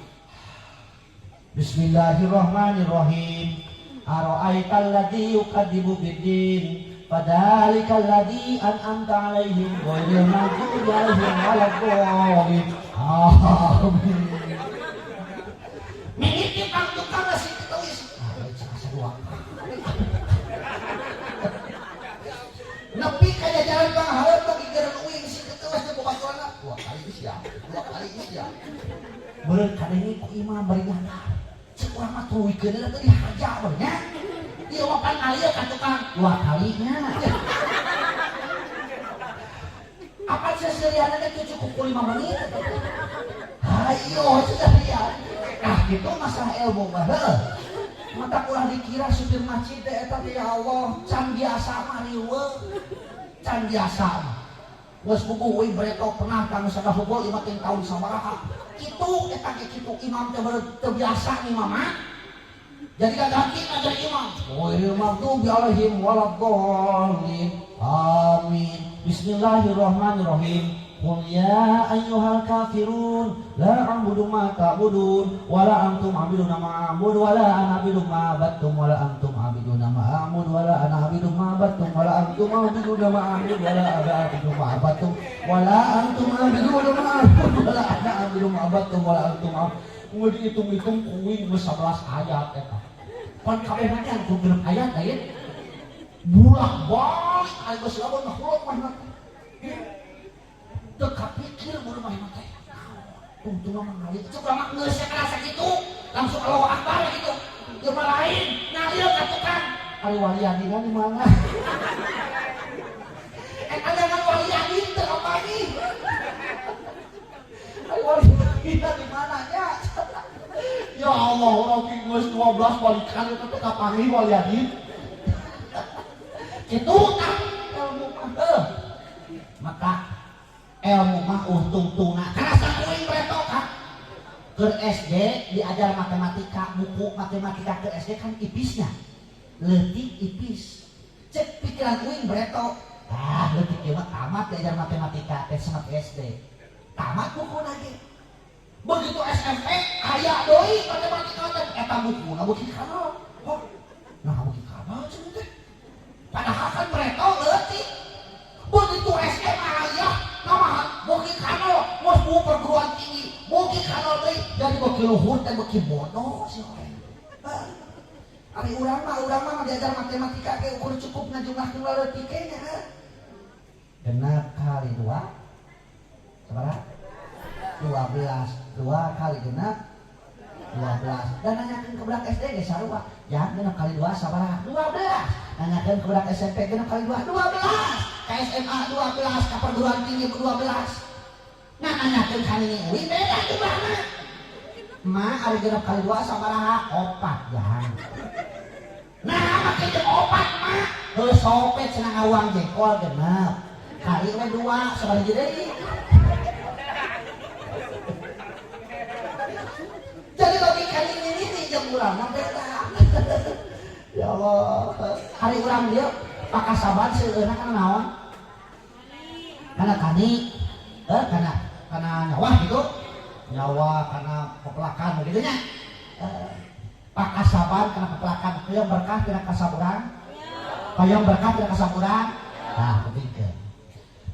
Bismillahirrahmanirrahim. Ara'aital ladzi yukadzibu biddin fadzalikal ladzi an'amta 'alaihim ghairil maghdubi 'alaihim waladdallin. Amin. Mimiti pang tukang nasi ditulis. Ah, cek asa dua. Nepi ka jajaran panghareup bagi geureun uing si ketulis teh babaturanna dua kali sia, dua kali sia. Meureun kadenge ku imam bari ngandar. Cek urang mah tuluykeun teh dihaja we nya. Ieu mah pan ngalir ka tukang dua kalinya. Apa seseriana teh cukup ku 5 menit. Hayo seserian. Nah gitu masalah ilmu mah heuh. Mata ulah dikira supir masjid teh eta teh ya Allah can biasa mah riweuh. Can biasa mah. Geus puguh euy breto pernah kang sadahubol 5 tahun sabaraha. Kitu eta ge kitu imam teh teu biasa nih mama. Jadi kaganti ngajar imam. Ghairil maghdubi alaihim waladdallin. Amin. Bismillahirrahmanirrahim. Qul ya ayyuhal kafirun la a'budu ma ta'budun wa la antum 'abiduna ma a'budu wa la ana 'abidu ma abattum wa la antum 'abiduna ma a'budu wa la ana 'abidu ma abattum wa la antum 'abiduna ma a'budu wa la ana 'abidu ma abattum wa la antum 'abiduna ma a'budu wa la ana 'abidu ma abattum wa la antum 'abiduna. Dihitung-hitung kuing geus 11 ayat eta. Pan kabeh mah teh ku genep ayat lain. Bulak-balik aya geus lamun mah huluk mah. Teu kapikir mun mah teh. Tungtung mah ngalir. Cuk mah geus kerasa kitu, langsung Allahu Akbar gitu. Ieu mah lain, ngalir ka tukang. Ari wali adina di mana? Eta jangan wali adin teu kapanggih. Ari wali adina di mana nya? Ya Allah, orang geus 12 balikan itu teh kapanggih wali adin. Kitu tah ilmu mah heuh. Maka ilmu mah untungtungna karasa kuing breto ka. Keur SD diajar matematika, buku matematika ke SD kan ipisnya. Leutik ipis. Cek pikiran uing breto. Ah, leutik ieu mah tamat diajar matematika teh semat SD. Tamat buku lagi. Begitu SMP aya deui matematika teh eta bukuna beuki kana. Oh, nah beuki kana cenah teh. Padahal kan breto leutik. Begitu SMA aya namahan beuki kana geus buku perguruan tinggi, beuki kana deui jadi beuki luhur teh beuki bodoh si orang. Ari urang mah diajar matematika ge ukur cukup ngajumlahkeun leutik ge nya. Genep kali 2 sabaraha? 12. 2 kali genep 12. Dan nanyakeun ke budak SD ge sarua. Ya, genep kali 2 sabaraha? 12. Nanyakeun ke budak SMP genep kali 2 12. Ka SMA 12, ka perguruan tinggi 12. Nah, nanyakeun ka nini uing beda jumlahna. Ma ari genep kali 2 sabaraha? 4 ya. Nah, make jeung 4 mah. Heuh sopet cenah ngawang jengkol genep. Kali we 2 sabaraha deui? Jadi logika ini jeung urang mah beda. Ya Allah, hari urang dieu pakasaban seueurna kana naon? Kana tani, kana kana nyawa gitu. Nyawa kana pepelakan begitu nya. Pakasaban kana pepelakan, hoyong berkah tina kasaburan. Hoyong berkah tina kasaburan. Nah, kepikeun.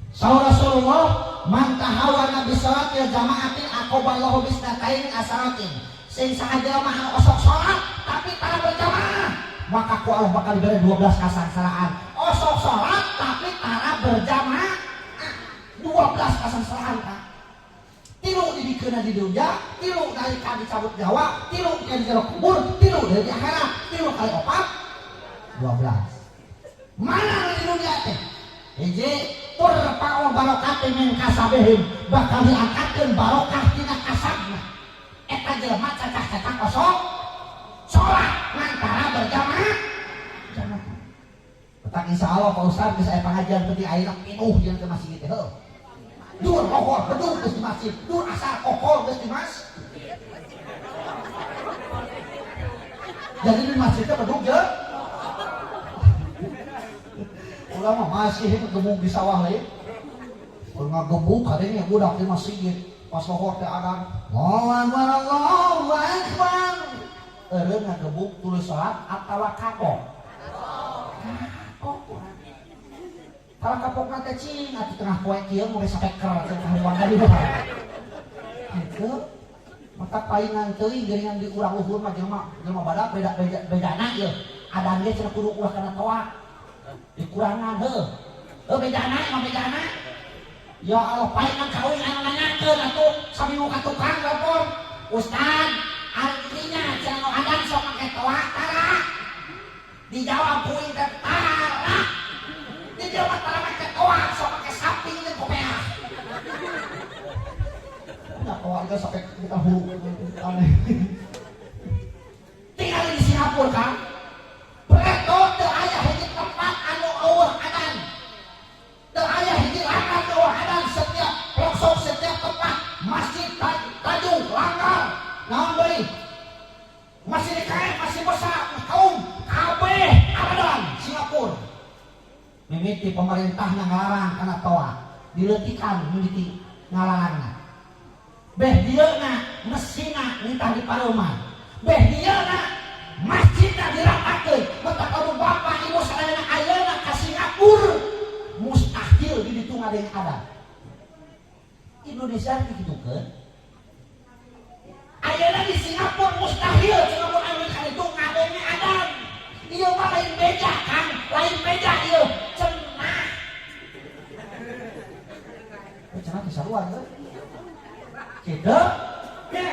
Saur Rasulullah, man tahawana bi salatil jamaatin aqaballahu bisnatain asaratin. Sing saha jelema anu osok salat tapi tara berjamaah, maka ku Allah bakal diberi 12 kasangsaraan. Osok salat tapi tara berjamaah, 12 kasangsaraan Kak. Tilu dibikeunna di dunia, tilu nalika dicabut nyawa, tilu di jero kubur, tilu dari akhirat, tilu kali 4 12. Mana di dunia teh? Hiji turfa'u barokati min kasabihim, bakal diangkatkeun barokah tina kasabna. Eta jelema cacak-cacak kosong salat ngantara berjamaah. Jamaah. Petang insyaallah Pak Ustaz geus aya pengajian penting ayeuna pinuh jeung teh masjid teh heuh. Dur lohor bedug geus di masjid, dur asar kokol geus di masjid. Jadi di masjid teh bedug jeung ulah mah masih gebuk di sawah lain. Ulah ngagebuk kadenya budak di masjid. Pas lohor teh adan, Allahu akbar Allahu akbar. Eureun ngagebuk tuluy salat atawa kapok. Kapok urang. Kalau kapokna teh cing atuh tengah poe kieu mun sapeker teh kahuan ka dieu. Kitu mata paingan teuing geuningan di urang luhur mah jelema jelema badak beda beda bedana ieu. Adan ge cenah kudu ulah kana toa. Dikurangan heuh. Heuh bedana mah bedana. Ya Allah paingan ka uing anu nanyakeun atuh saminggu ka tukang telepon. Ustad, artinya cenah nu adan sok make toa tara. Dijawab ku uing teh tara. Di dieu mah tara make toa sok make samping jeung kopeah. Nah, toa itu sampai kita hulu aneh. Tinggal di Singapura kan. Preto teu aya hiji tempat anu eueuh adan. Teu aya hiji langgar eueuh adan setiap pelosok setiap tempat masjid tajung langgar naon deui. Masih dikaet masih besar kaum kabeh adan Singapura. Mimiti pemerintah ngalarang kana toa dileutikan mimiti ngalarangna. Beh dieuna mesina nitah di pareuman. Beh dieuna masjidna diratakeun. Matak lamun bapak ibu sadayana ayeuna ka Singapura mustahil di ditu ngadeng adan. Indonesia dikitukeun. Ayeuna di Singapura mustahil Singapura anu ka ditu ngadenge adan. Ieu mah lain beja Kang, lain beja ieu cenah. Cenah teh sarua ieu. Kitu nya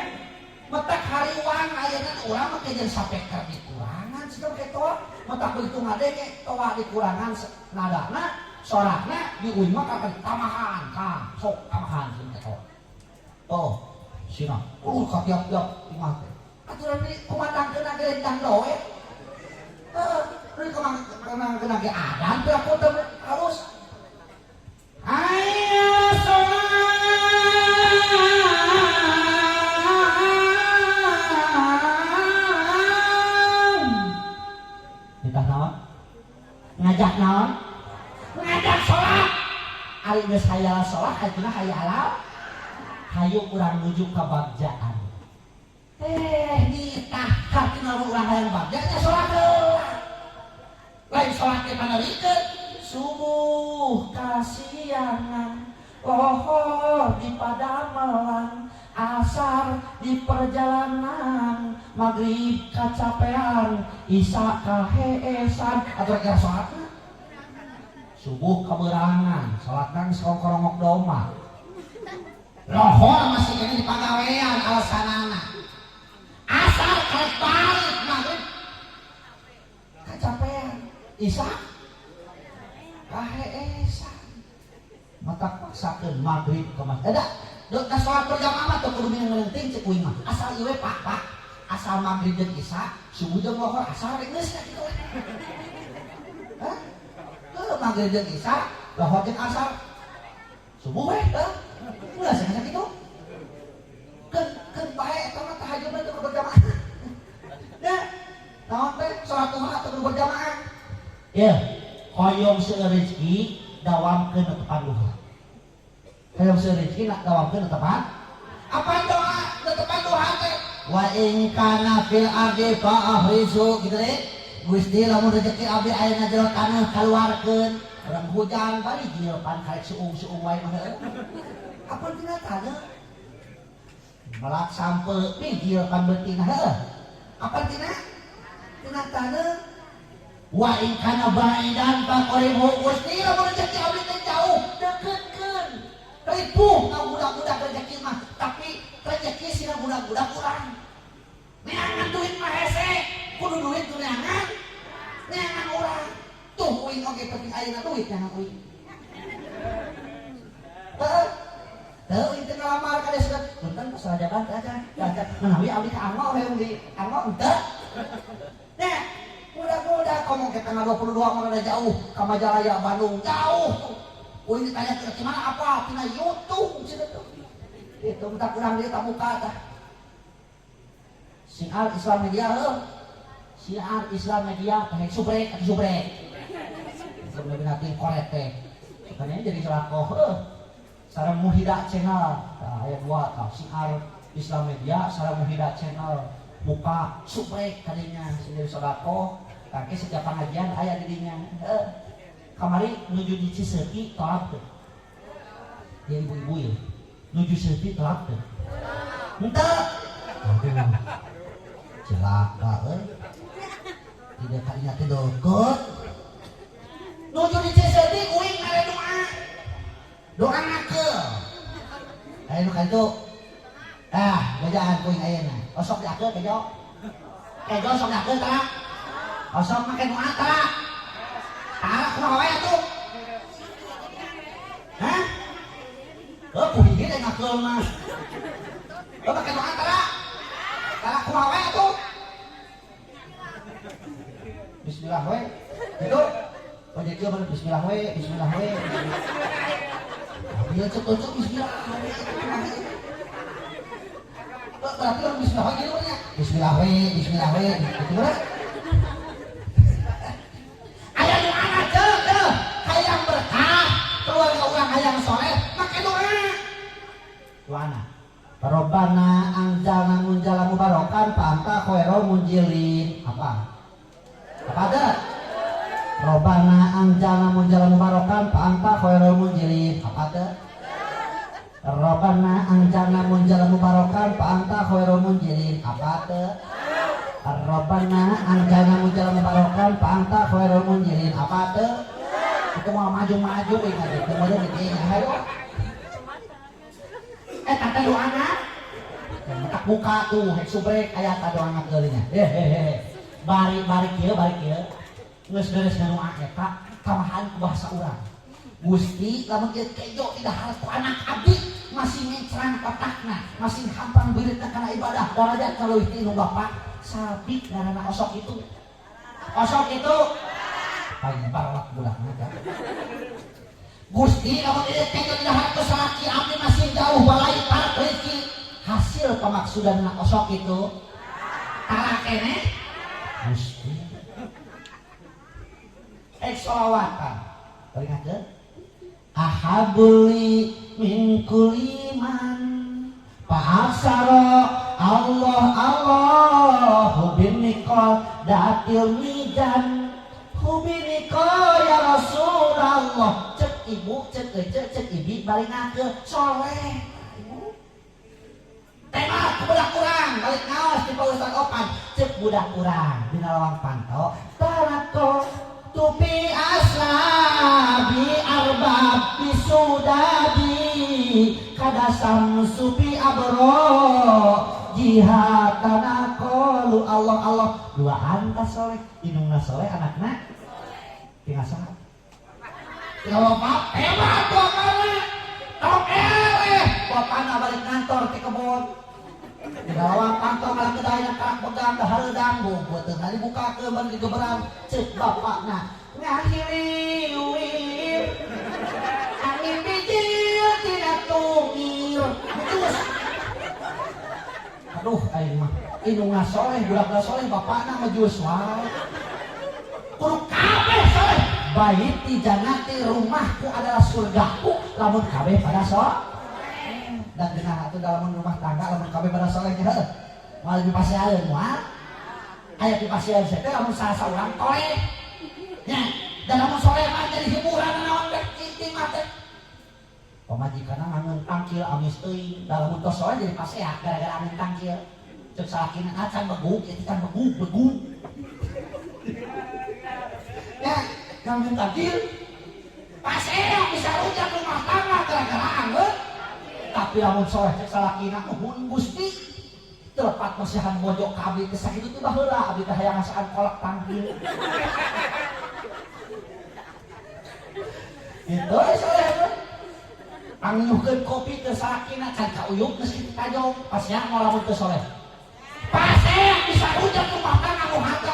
matak hariwang ayeuna urang mah jeung sapeker dikurangan cenah ke toa. Matak begitu ngadenge toa dikurangan nadana sorakna di uing mah kapan tambahan Kang, sok tambahan cenah toa. Tuh, sina. Ka tiap-tiap imah teh. Aturan di kumandangkeun ge rendang doe. Heeh, di kumandangkeun ge adan teu aku teu halus. Hayya sholat. Nitah naon? Ngajak naon? Ngajak sholat. Ari geus hayal sholat, ayeuna hayal halal. Hayu urang nuju ka bagjaan. Nitah hartina urang hayang bagja nya sholat heula. Lain sholat teh panerikeun. Subuh kasiangan, lohor di padamelan, asar di perjalanan, maghrib kacapean, isya kaheesan. Atuh kira sholatna? Subuh kaberangan, sholatna geus korongok domba. Lohor masih kene di pagawean alasanana. Asar karek balik maghrib kacapean, isya kaheesan. Mata paksakeun maghrib ka masjid. Eta da salat berjamaah mah teu kudu mineng-mineng cek uing mah. Asal ieu we Pak, Pak. Asal maghrib jeung isya, subuh jeung lohor asal geus kitu we. Hah? Heuh maghrib jeung isya, lohor jeung asar. Subuh we teh. Ulah sia kitu. Keun bae eta mah tahajud mah teu kudu berjamaah. Da, naon teh salat duha teu kudu berjamaah. Ye, hoyong seueur rezeki dawamkeun netepan duha. Hoyong seueur rezeki nak dawamkeun netepan. Apa doa netepan duha teh? Wa in kana fil ardi fa ahrizu kitu deh. Gusti lamun rezeki abdi ayeuna jero taneuh kaluarkeun. Urang hujan bari jilpan karek suung-suung wae mah heueuh. Apa tina taneuh? Melak sampe bijil pan beutina heueuh. Apa tina? Tina taneuh. Wa in kana ba'idan fa qaribu. Gusti lamun rezeki abdi teh jauh deketkeun. Ripuh ka budak-budak rezeki mah, tapi rezeki sina budak-budak urang. Neangan duit mah hese, kudu duit ku neangan. Neangan urang. Tuh uing oge penting ayeuna duit neangan uing. Punten ke sarajaban teh acan. Acan menawi abdi ka anggo we di anggo henteu. Nah, mudah-mudah komo ke tanggal 22 mah rada jauh ka Majalaya Bandung jauh tuh. Uing ditanya ke mana apa tina YouTube cenah tuh. Itu minta kurang dia tak buka tah. Siar Islam Media heuh. Siar Islam Media teh subrek atuh subrek. Sebelum nanti koret teh. Makanya jadi selakoh heuh. Sareng Muhida Channel. Tah aya dua tah Siar Islam Media sareng Muhida Channel. Buka subrek kadinya sendiri sodako. Kaki setiap pengajian aya di dinya. Heuh. Kamari nuju di Cisepi tolak teu. Ya ibu-ibu ya. Nuju Cisepi tolak teu. Henteu. Aduh. Celaka euy. Tidak kalinya teh deukeut. Nuju di Cisepi uing mere doa. Doa ngakeul. Aya nu ka ditu. Ah, bejaan kuing ayeuna. Osok diakeul kejo. Kejo sok diakeul tara. Osok make doa tara. Tara kumaha wae atuh? Hah? Oh, ku hiji teh ngakeul mah. Oh, make doa tara. Tara kumaha wae atuh? Bismillah we. Itu. Oh, jadi ieu mah bismillah we, bismillah we. Abi cek cek bismillah. Berarti orang bismillah we gitu nya. Bismillah we, bismillah we, gitu mah. Aya doana cek, cek. Hayang berkah, keluarga urang hayang soleh, make doa. Doana. Robbana anzalna munjalan mubarakan fa anta khairul munjilin. Apa? Apa ada? Robbana anzalna munjalan mubarakan fa anta khairul munjilin. Apa ada? Robbana anzalna munjalan mubarakan fa anta khairul munjilin. Apa ada? Robbana anzalna munjalan mubarakan fa anta khairul munjilin. Apa ada? Itu mau maju-maju ingat itu mau gitu hayo. Eta teh doana. Tak buka tuh hek subrek aya ta doana geulinya. Hehehe. Bari-bari kieu bari kieu. Geus beres ngadoa eta tambahan ku bahasa urang. Gusti lamun ieu kejo tidak harus ku anak abdi masih mencrang otakna, masih hampang biritna kana ibadah darajat leuwih ti indung bapak. Sabik ngaranna osok itu. Osok itu paling barlak budakna teh. Gusti lamun ieu kejo tidak harus ku salaki abdi masih jauh balai para rezeki. Hasil pemaksudan osok itu tara keneh Gusti. Ek sholawatan. Peringatkeun Ahabuli min kuliman Fa'aksara Allah Allah hubinikol datil mijan hubinikol ya Rasulullah. Cek ibu, cek ece, cek ibi balik ngake soleh ibu. Tema ku budak kurang balik ngaos di Pak Ustaz Opan cek budak kurang dina lawang panto Tarako tupi aslabi arbab bisudadi kada samsupi abro jihatana qalu Allah Allah dua anta soleh indungna soleh anakna tinggal saha tinggal bapak hebat bapakna tong eleh bapakna balik ngantor ti kebon tinggal lawang panto ngalah kedai karak begang dahareudang bungkut teu dibukakeun bari digeberan cek bapakna ngahiliwir angin bijil tina tungir terus aduh aing mah indungna soleh budak soleh bapakna majus wae kudu kabeh soleh baiti janati rumahku adalah surgaku lamun kabeh pada soleh dan genah atuh dalam rumah tangga lamun kabeh pada soleh heuh moal dipasihan moal aya dipasihan teh lamun salah saurang toleh nya dan lamun soleh mah jadi hiburan naon rek inti mah teh pamajikanna ngangeun tangkil amis teuing dalam tos soleh jadi pasea gara-gara angin tangkil cek salakina acan beguk ieu can beguk beguk ya ngangeun tangkil pasea bisa rujak rumah tangga gara-gara angeun tapi lamun soleh cek salakina nuhun Gusti telepat masihan bojok ka abdi teh sakitu teh baheula abdi teh hayang ngasaan kolak tangkil gitu soleh mah. Panginuhkeun kopi ke salakina can kauyup geus kitu tajong pasea moal lamun teu soleh. Pasea bisa rujak rumah tangga nu harga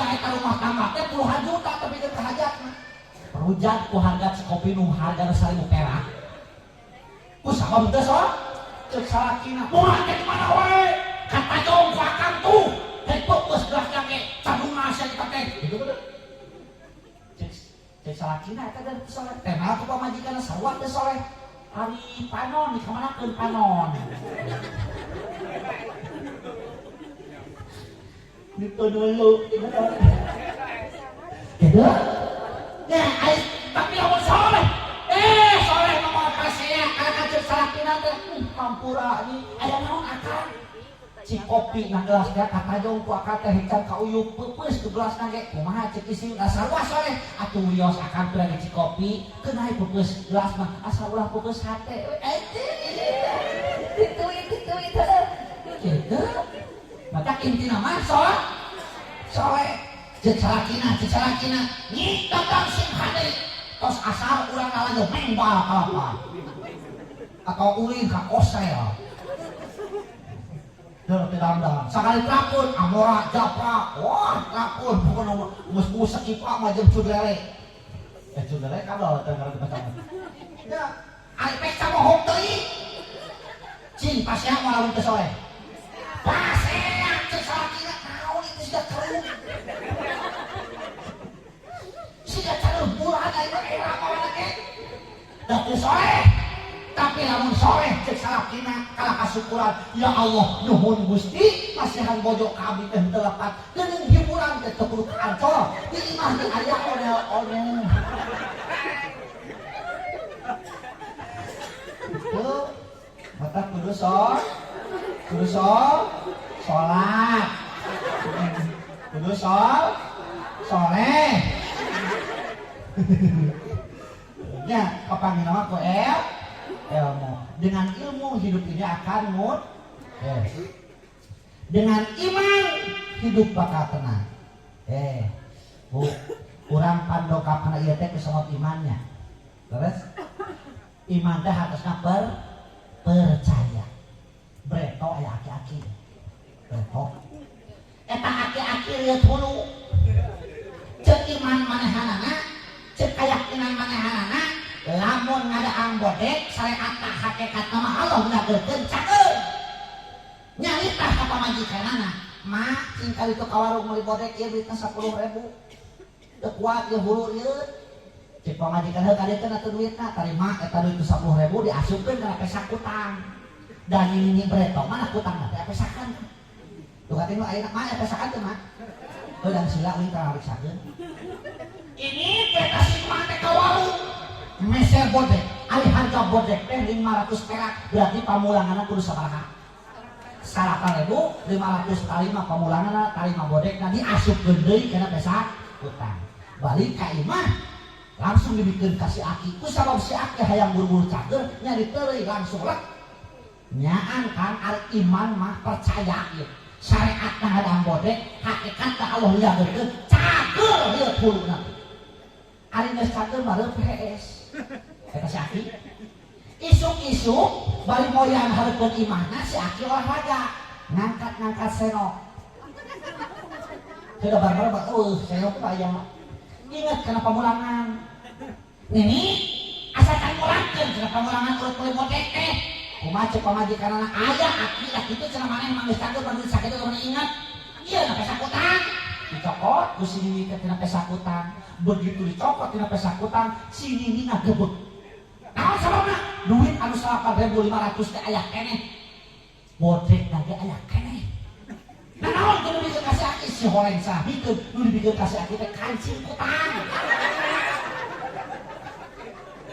eta rumah tangga teh puluhan juta tapi teu kahajatna. Rujak ku harga kopi nu harga 1000 perak. Ku sabab teu soleh cek salakina moal teh di mana wae katajong ku akang tuh hek peupeus gelas ge cadunga sia kita teh gitu bener. Cek salakina eta teh soleh teh mah ku pamajikanna sarua teh soleh. Ari panon dikamanakeun panon. Ditonolo gitu. Ya, tapi lamun soleh, soleh mah moal pasea kana cek salakina teh hampura ni aya naon akang. Cik kopi na gelas teh katajong ku akang teh hican ka uyup peupeus ku gelasna ge kumaha cek istri sarua soleh atuh wios akang teh lagi cik kopi keun hae peupeus gelas mah asal ulah peupeus hate we dituit dituit heuh kitu mata intina mah soleh soleh cek salakina nyi datang sing hade tos asal urang lalajo mengbal kalapa atau ulin ka kosel Deur teh dandan. Sakali telepon amora japra. Wah, telepon pokona geus musek ipa mah jeung cudlele. Cudlele kabel teh ngaran dibaca. Ya, ari pek camohong deui. Cing pasea moal lamun teu soleh. Pasea cek salakina naon itu siga keruh. Siga caruh bulan aya era mawana ge. Da teu soleh. Tapi lamun soleh cek salakina kalah kasukuran ya Allah nuhun Gusti masihan bojo ka abdi teh teu lepat geuning hiburan teh teu kudu ka ancol di imah teh aya ondel-ondel itu mata kudu kudu salat kudu soleh nya kapanggih mah ku ilmu. Dengan ilmu hidup ini akan mut. Dengan iman hidup bakal tenang. Bu, urang pandokap kana ieu teh kusabab imannya. Terus iman teh harusna percaya. Breto aya aki-aki. Breto. Eta aki-aki rieut hulu. Ceuk iman manehanana, ceuk kayakinan manehanana, lamun ngadaang bodek syariat hakikat nama Allah ngageurkeun cakeun. Nyarita ka pamajikanana, "Ma, cing kali itu ka warung meuli bodek ieu duitna 10.000. Teu kuat ieu hulu ieu." Cek pamajikan heuh kadiekeun atuh duitna, tarima eta duit 10.000 diasupkeun kana pesak kutang. Dan ini breto mana kutangna teh pesakan. Tuh kating nu ayeuna mah pesakan teh mah. Heuh dan sila euy ka ngariksakeun. Ini teh si mah teh ka warung. Meser bodek, ari harga bodek teh 500 perak, berarti pamulanganna kudu sabaraha? 8.500 tarima pamulanganna tarima bodekna diasupkeun deui kana pesak utang. Balik ka imah langsung dibikeun ka si aki. Ku sabab si aki hayang buru-buru cager nya diteureuy langsung lek. Nyaan kan ari iman mah percaya ieu. Syariatna hadang bodek, hakikatna Allah liageurkeun cager ieu huluna. Ari geus cager mah reup hees. Kata si aki, isuk-isuk bari moyan hareupeun imahna si aki olahraga, ngangkat-ngangkat senok. Sudah barbar eueuh senok aya. Ingat kana pamulangan. Nini asa can mulangkeun cenah pamulangan urut meuli bodek teh. Kumaha cek pamajikanana aya aki lah kitu cenah maneh mah geus cager mah duit sakitu mah ingat. Ieu na pesak utang. Dicokot ku si Nini teh tina pesak utang. Begitu dicokot tina pesak utang, si Nini ngagebeg. Naon sababna? Duit anu 8.500 teh aya keneh. Bodek na ge aya keneh. Nah naon kudu dibikeun ka si aki si horeng sahikeun nu dibikeun ka si aki teh kancing kutang.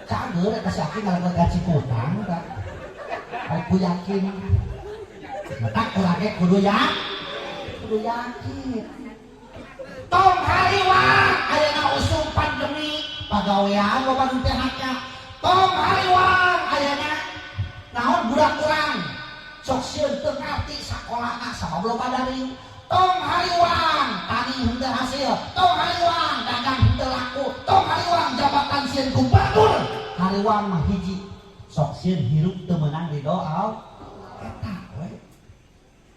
Cager eta si aki ngaranna kancing kutang tah. Aku yakin. Mata urang ge kudu ya. Kudu yakin. Tong hariwang ayeuna usum pandemi pagawean loba nu teh haknya. Tong hariwang ayeuna naon budak urang sok sieun teu ngarti sakolana sabab loba daring. Tong hariwang tani henteu hasil, tong hariwang dagang henteu laku, tong hariwang jabatan sieun ku batur. Hariwang mah hiji Sok sieun hirup teu meunang ridho Allah. Eta we.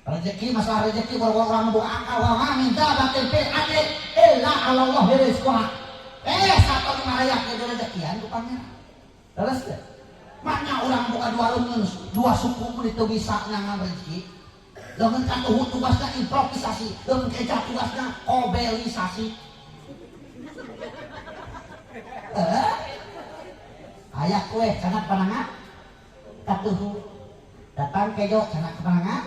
Rezeki masalah rezeki baru orang buka akal wa ma min dabatin fil ardi illa 'ala Allah rizquha. Satu marayak ge rezekian ku pangeran. Terus teh. Makna orang buka dua leungeun, dua suku mun teu bisa nyangan rezeki. Leungeun katuhu tugasna improvisasi, leungeun keja tugasna kobelisasi. Aya kue cenah panangan katuhu. Datang kejo cenah panangan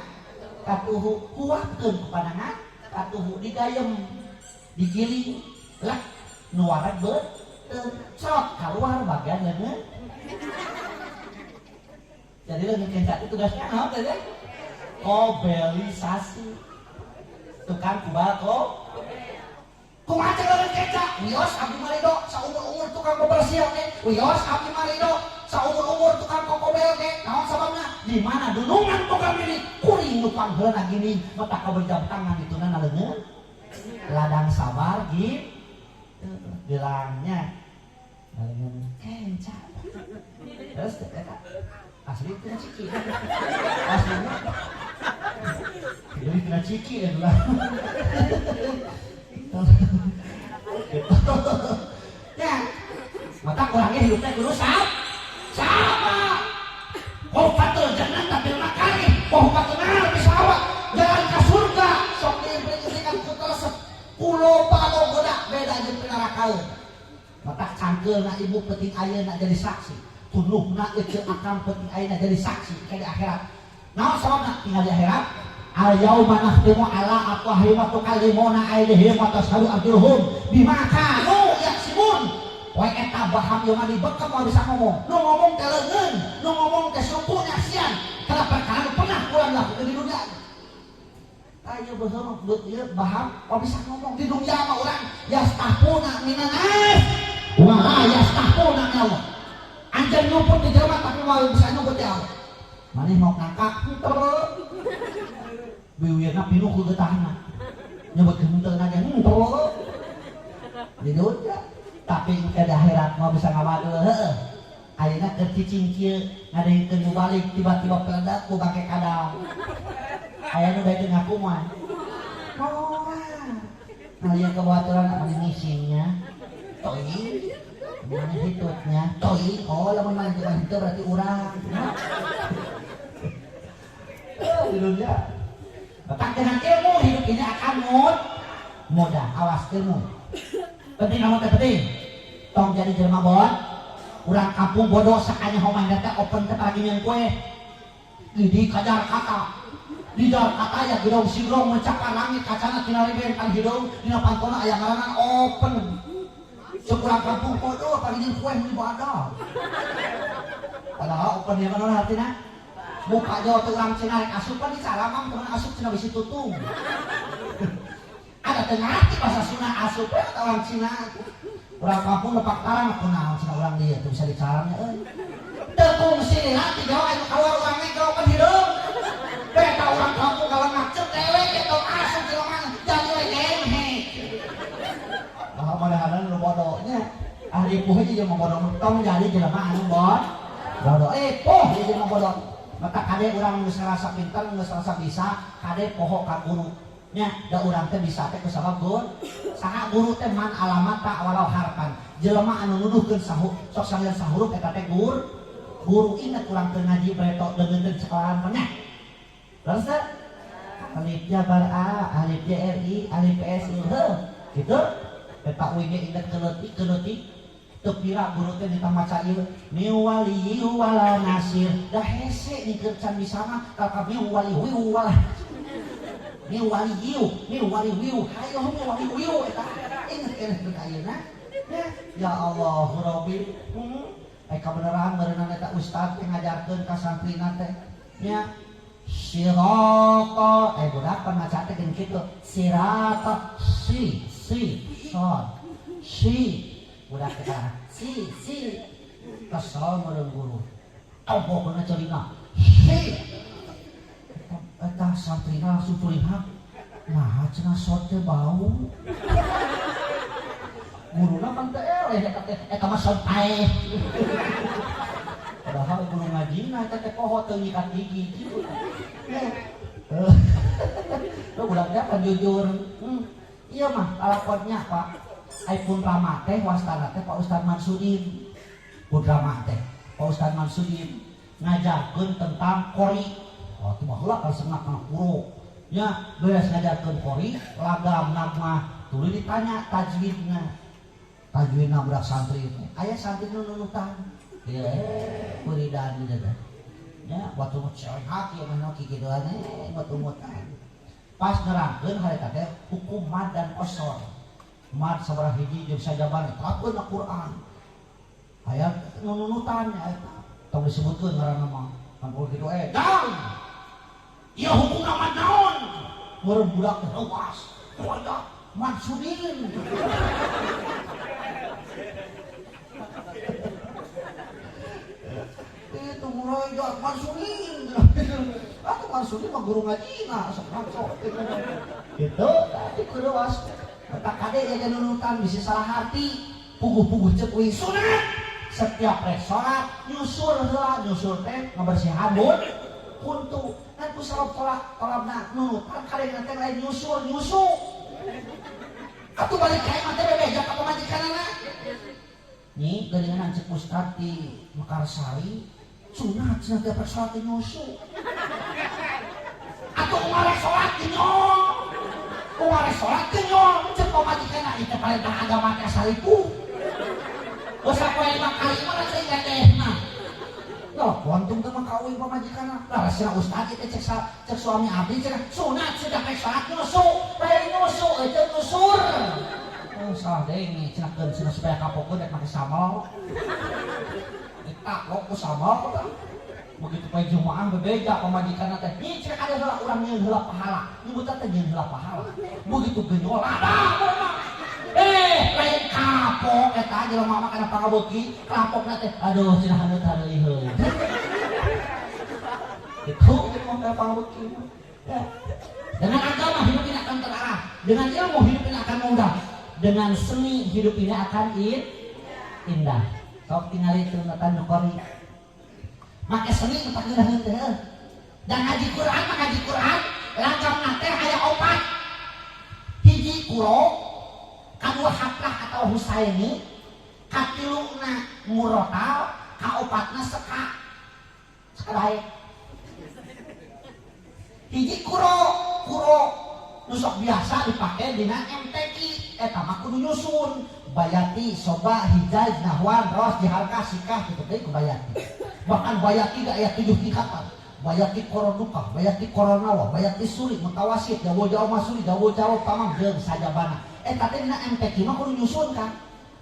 katuhu, huapkeun ku panangan katuhu digayem, digiling, lek nu wareg beuteung, crot keluar bagian leungeun. Jadi leungeun kenca itu tugasnya naon teh? Kobelisasi. Tukang kubal ko. Kumaha cek leungeun kenca? Wios abdi marido saumur-umur tukang bebersih oge. Wios abdi marido saumur-umur tukang kokobel ge. Naon sababna? Di mana dunungan boga milik kuring nu pangheulna gini mata kaberjam tangan ditunana leungeun. Ladang sabar gitu. Bilangnya leungeun kenca. Terus eta asli tina ciki. Aslinya jadi tina ciki ya lah. Ya, maka kurangnya hidupnya kudu sama. Hufatul jannah bil makarih, wa hufatul nar bisawat. Jalan ke surga sok diimplisikan ku teresep. Kulo goda beda jeung pinarakaeun. Mata cangkeulna ibu penting ayeuna jadi saksi. Tunuhna ieu akang penting ayeuna jadi saksi ke di akhirat. Naon sababna tinggal di akhirat? Al yauma nakhtimu ala afwahihim wa tukallimuna aydihim wa tashhadu arjuluhum bima kanu yaksibun. Wae eta baham ieu mah dibekem moal bisa ngomong. Nu ngomong teh leungeun, nu ngomong teh suku nyaksian. Kana perkara nu pernah urang lakukeun di dunia. Ayo beheum ieu baham moal bisa ngomong di dunia mah urang yastahpuna minan nas wa la yastahpuna min Allah. Anjeun nyumput di jelema tapi moal bisa nyumput di Allah. Maneh mau ngangkak henteu. Biwirna pinuh ku getahna. Nyebut henteu aja henteu. Di dunia tapi ke akhirat mau bisa ngawadul heueuh. Ayeuna keur cicing kieu ngadengkeun nu balik tiba-tiba peledak ku bangke kadang. Aya nu daekeun ngaku mah. Moal. Nah ieu kebaturan maneh ngisingnya. Toi. Maneh hitutnya. Toi. Oh lamun maneh teu henteu berarti urang. Di dunia. Tetap dengan ilmu hidup ini akan mudah. Awas ilmu. Penting kamu teh penting. Tong jadi jelema bod. Urang kampung bodoh sakanya homang teh open teh pagi nyeun kue. Di kajar kata. Di kata ya gedong sigrong mencapai langit kacana tina riben kan hidung dina pantona aya ngaranna open. Cek urang kampung bodoh pagi nyeun kue mun ibadah. Padahal open ieu mah hartina. Muka jauh tuh orang Cina rek asup kan disalamam teman asup Cina bisi tutung. Ada teu ngarti bahasa Sunda asup we kata orang Cina. Urang kampung lepak tarang aku naon cenah urang dieu teu bisa dicaramnya euy. Teu kungsi nanti jauh anu keluar urang negro kan hideung. Beta urang kampung kalau ngacep dewek ge tong asup di mana jadi we gemhe. Ah manahanan nu bodohnya. Ahli puh aja jeung bodoh tong jadi jelema anu bodoh. Poh ieu jelema bodoh. Maka kade urang geus ngarasa pinter, geus ngarasa bisa, kade poho ka guru. Nya, da urang teh bisa teh kusabab guru. Saha guru teh man alamata walau harpan. Jelema anu nuduhkeun sahu, sok salian sahurup eta teh guru. Guru inget urang teu ngaji breto deungeun sekolahan mah nya. Terus teh alif jabar A, alif JRI, alif PSI, heuh, gitu. Eta uing ge inget keleutik keleutik. Teu pira guru teh nitah maca ieu miwali wala nasir. Da hese nyikeun can bisa mah ka miwali wala. Miwali yiu, miwali wiu, hayo miwali wiu eta. Inget inget ka ayeuna. Ya, ya Allah Rabbi. Ai kabeneran meureunana eta ustad teh ngajarkeun ka santrina teh. Nya sirata budak pan maca teh geuning kitu. Sirata si si son. Si budak teh si si kesel meureun guru. Tobokeun cerina. Si eta santrina langsung curihak. Nah, cenah sot teh bau. Guruna pan teh eleh eta teh eta mah sot paeh. Padahal Padahal guru ngajina eta teh poho teu nyikat gigi gitu. Lu budaknya kan jujur. Iya mah kalakonnya Pak. Ai pun rama teh wastana teh Pak Ustad Mansudin. Pun rama teh Pak Ustad Mansudin ngajarkeun tentang qori. Oh, itu mah heula kan senang kana kuro. Nya beres ngajarkeun qori, lagam nagmah, tuluy ditanya tajwidna. Tajwidna budak santri teh. Aya santri nu nunutan. Ye, wiridan gitu teh. Ya, waktu mah cewek hati mah nu kikituan mutumutan. Pas nerangkeun harita teh hukum mad dan qasar. Mad sabaraha hiji jeung sajaban terapkeun na Quran. Aya nunutan nya eta. Tong disebutkeun ngaranna mah. Kan kitu jang. Ieu hukumna mad naon? Meureun budak teh leuwas. Wadah Mansudin. Itu mulai jat Mansudin. Atuh Mansudin mah guru ngajina sok sok. Gitu tadi kuruas. Eta kade jajan nunutan bisi salah hati. Puguh-puguh ceuk euy sunat. Setiap rek salat nyusur heula, nyusur teh ngabersihan kuntu. Kan ku sabab tolabna nunutan kadena teh lain nyusur, nyusu. Atuh balik ka imah teh bebeja ka pamajikanana. Nyi geuningan ceuk ustad di Mekarsari sunat cenah tiap rek salat teh nyusu. Atuh unggal rek salat teh nyol. Unggal rek salat teh nyol ceuk pamajikanna ieu teh parentah agama teh salipu. Geus sapoe 5 kali mah cai ledehna. Telepon tung teh mah ka euy pamajikanna. Lah cenah ustad ieu teh cek suami abdi cenah sunat sudah rek salat nyusu. Lain nyusu euy teh nyusur. Oh salah deui cenah keun cenah supaya kapokeun rek make sambal. Ditaklok ku sambal tah. Begitu poe Jumaah bebeja pamajikanna teh. Nyi cenah kade heula urang nyieun heula pahala. Nyebutna teh nyieun heula pahala. Begitu genyol ada lain kapok eta jelema mah kana pangabeuki, kapokna teh aduh cenah haneut hareui heuy. Itu jelema kana pangabeuki. Ya. Dengan agama hidup ini akan terarah, dengan ilmu hidup ini akan mudah, dengan seni hidup ini akan indah. Sok tingali tuntutan nu qori. Make seni nu pageureuheun teh heuh. Dan ngaji Quran mah ngaji Quran lagamna teh aya opat. Hiji kuro, kadua haflah atau Husaini, katiluna murotal, kaopatna seka. Seka bae. Hiji kuro, kuro nu sok biasa dipake dina MTQ eta mah kudu nyusun bayati, soba, hijaz, nahwan, ros, jiharkah, sikah kitu deui ku bayati. Bahkan bayati ge aya 7 tingkatan. Bayati koronukah, bayati koronawa, bayati suri, mutawasit, jawo jawo masuri, jawo jawo tamam jeung sajabana. Eta teh dina MTQ mah kudu nyusun kan.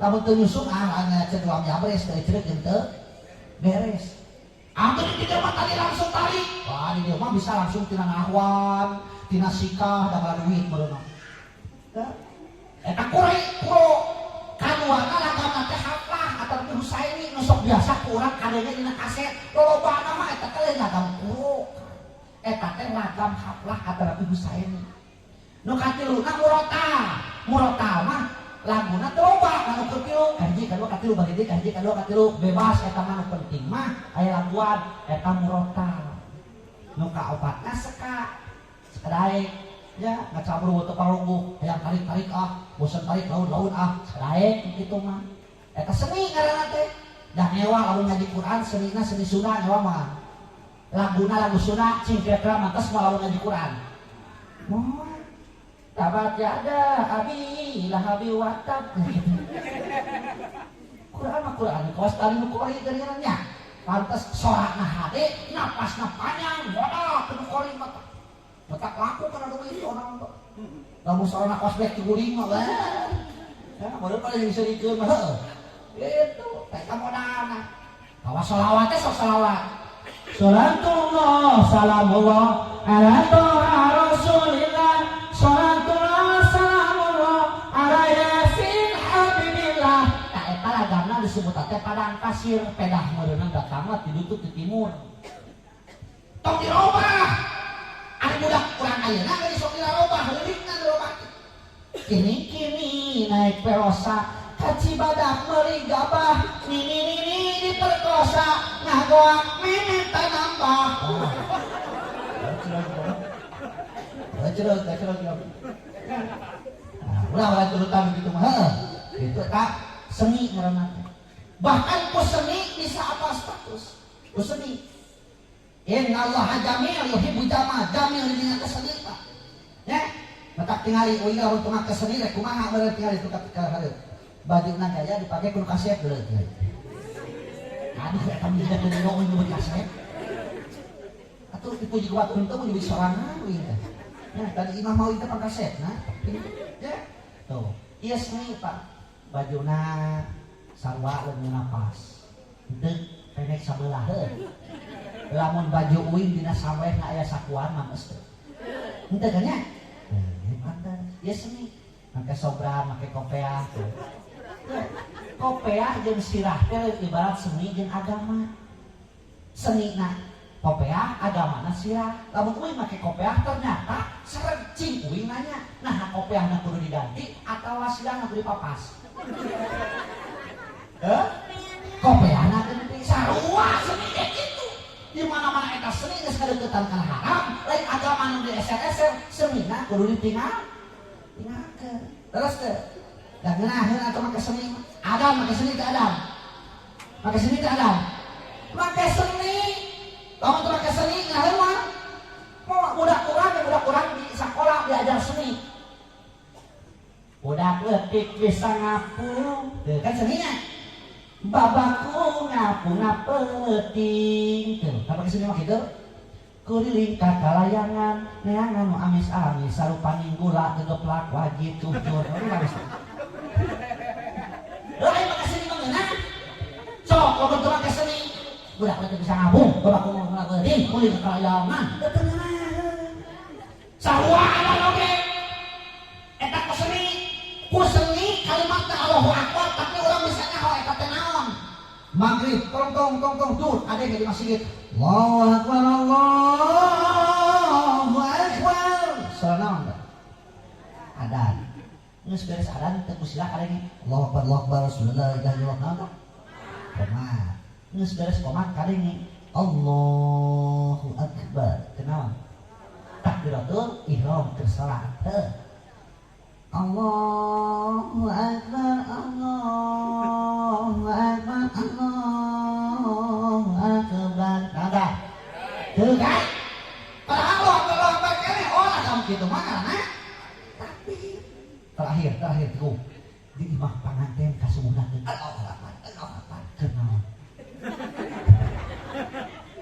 Lamun teu nyusun ah nya ceuk lam yabres teu ceuk jeung teu beres. Amun di dieu mah tadi langsung tarik. Wah di dieu mah bisa langsung tina nahwan, tina sikah da duit meureunna. Eta kurai kuro kaduana lagamna teh haflah atawa Husaini nu sok biasa ku urang kadenge dina kaset. Lolobana mah eta teh lain lagam kuro. Eta teh lagam haflah atawa Husaini. Nu katiluna murotal. Murotal mah laguna teu loba anu katilu, kahiji kadua katilu bari deui kahiji kadua katilu bebas eta mah nu penting mah aya laguan eta murotal. Nu kaopatna seka. Sekadaek ya ngacabru teu parungguh hayang tarik-tarik ah bosan tarik laun-laun ah sekadaek kitu mah. Eta seni ngaranna teh. Da ngewa lamun ngaji Quran senina seni Sunda ngewa mah. Laguna lagu Sunda cing kira-kira mantes mah lamun ngaji Quran. Moal. Tabat yada abi lahabi watab. Quran mah Quran kawas tadi nu qori geuningan nya. Pantes sorakna hade, napasna panjang, modal kudu qori mah. Betak laku kana duit orang mah. Lamun sorana kos bek tiguling mah wah. Ya, modal paling diseurikeun mah heueuh. Itu eta modalna. Kawas selawat teh sok selawat. Salatullah salamullah ala toha rasulillah. Salatullah salamullah ala yasin habibillah. Tah eta lagamna disebut teh padang pasir, pedah meureunna datangna ti ditu ti timur. Tong dirobah. Ari budak urang ayeuna geus sok dirobah, leutikna dirobah. Kini-kini naik perosa ka Cibadak meuli gabah, nini-nini di Diperkosa ngagoak mimita nambah. Gacrot, gacrot, nah, ulah ulah turutan gitu mah. Heuh. Gitu tak seni ngaranna teh. Bahkan ku seni bisa apa status? Ku seni. Innallaha jamil yuhibbu jamal. Jamil dina teh seni Pak. Ya, matak tingali uing lamun teu make seni rek kumaha meureun tingali tu ka hareup. Bajuna gaya dipake kudu kasep deuleu tingali. Aduh eta mah teu nino uing nyebut kasep. Atuh dipuji ku batur teu mun sorangan uing teh. Nah, tadi imah mau itu pangkaset, nah, ya, tuh, iya seni Pak, bajuna sarua leungeunna pas, henteu pendek sabelah heuh. Lamun baju uing dina sawehna aya sakuan mah geus teu. Henteu kan nya? Heuh, pantes. Ieu seni, make sobran, make kopeah tuh. Ya, kopeah jeung sirah teh ibarat seni jeung agama. Senina kopeah, agamana sirah. Lamun uing make kopeah ternyata sercing uing nanya, nah kopeahna kudu diganti atawa sirahna kudu dipapas. Heh? Kopeahna ganti sarua seni ge kitu. Di mana-mana eta seni geus kadeuketan kana haram, lain agama nu dieser-eser, senina kudu ditinggal. Tinggalkeun. Terus teh. Da ngeunaheun atuh make seni. Adam make seni teh Adam. Make seni teh Adam. Make seni. Lamun teu make seni ngeunaheun mah. Mau budak urang ya budak urang di sekolah diajar seni. Budak leutik bisa ngapung, tuh kan seninya. Babaku ngapung ngapeuting. Tuh, apa seni mah kitu? Kuriling kakalayangan, neangan nu amis-amis, sarupaning gula gegeplak wajib cucur. Amis. Lain make seni mah ngeunah. Sok lamun teu make seni, budak leutik bisa ngapung, babaku ngapeuting, kuring kakalayangan. Teu ngeunaheun. Sarua adan oge. Eta ku seni, ku seni kalimatna Allahu Akbar tapi urang bisa nyaho eta teh naon. Maghrib, tong tong tong tong tur, ada yang di masjid. Allahu Akbar, Allahu Akbar. Salah naon teh? Adan. Geus beres adan teu ku sila kadenge. Allahu Akbar, Allahu Akbar, la ilaha illallah naon teh? Komat. Geus beres komat kadenge. Allahu Akbar. Kenaon? Takbiratul ihram keur salat. Heuh. Allahu Akbar, Allahu Akbar, Allahu Akbar. Nada. Tuh kan? Padahal Allah Akbar, Allahu Akbar keneh oh lah kamu kitu mah ngaranna. Tapi terakhir, terakhir tuh di imah panganten kasumuhnakeun Allahu Akbar, Allahu Akbar. Keur naon?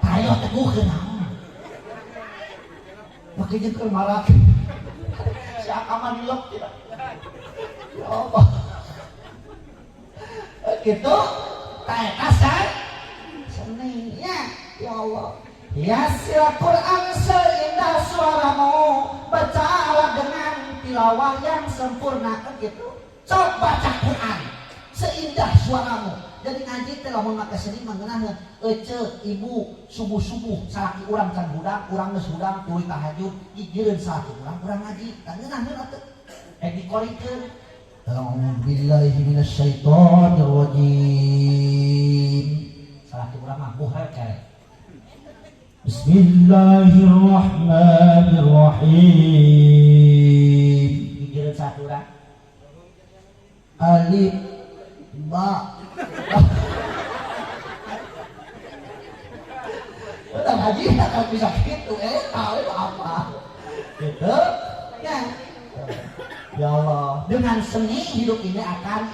Tayo teguh keur naon? Make jeung keur marak. Si akaman dilep tidak. Ya Allah. Gitu, tah eta seni ya. Ya Allah. Yasir Quran seindah suaramu, bacalah dengan tilawah yang sempurna kan gitu. Coba baca Quran seindah suaramu. Jadi ngaji teh lamun make seni mah ngeunaheun. Ece ibu subuh-subuh salaki urang can hudang, urang geus hudang tuluy tahajud, gigireun salaki urang, urang ngaji. Tah ngeunaheun atuh. Dikorikeun. A'udzu billahi minasyaitonir rajim. Salaki urang mah buhret kere. Bismillahirrahmanirrahim. Gigireun salaki urang. Alif ba. Udah ngaji kan bisa gitu, tahu itu apa? Gitu. Ya. Ya Allah, dengan seni hidup ini akan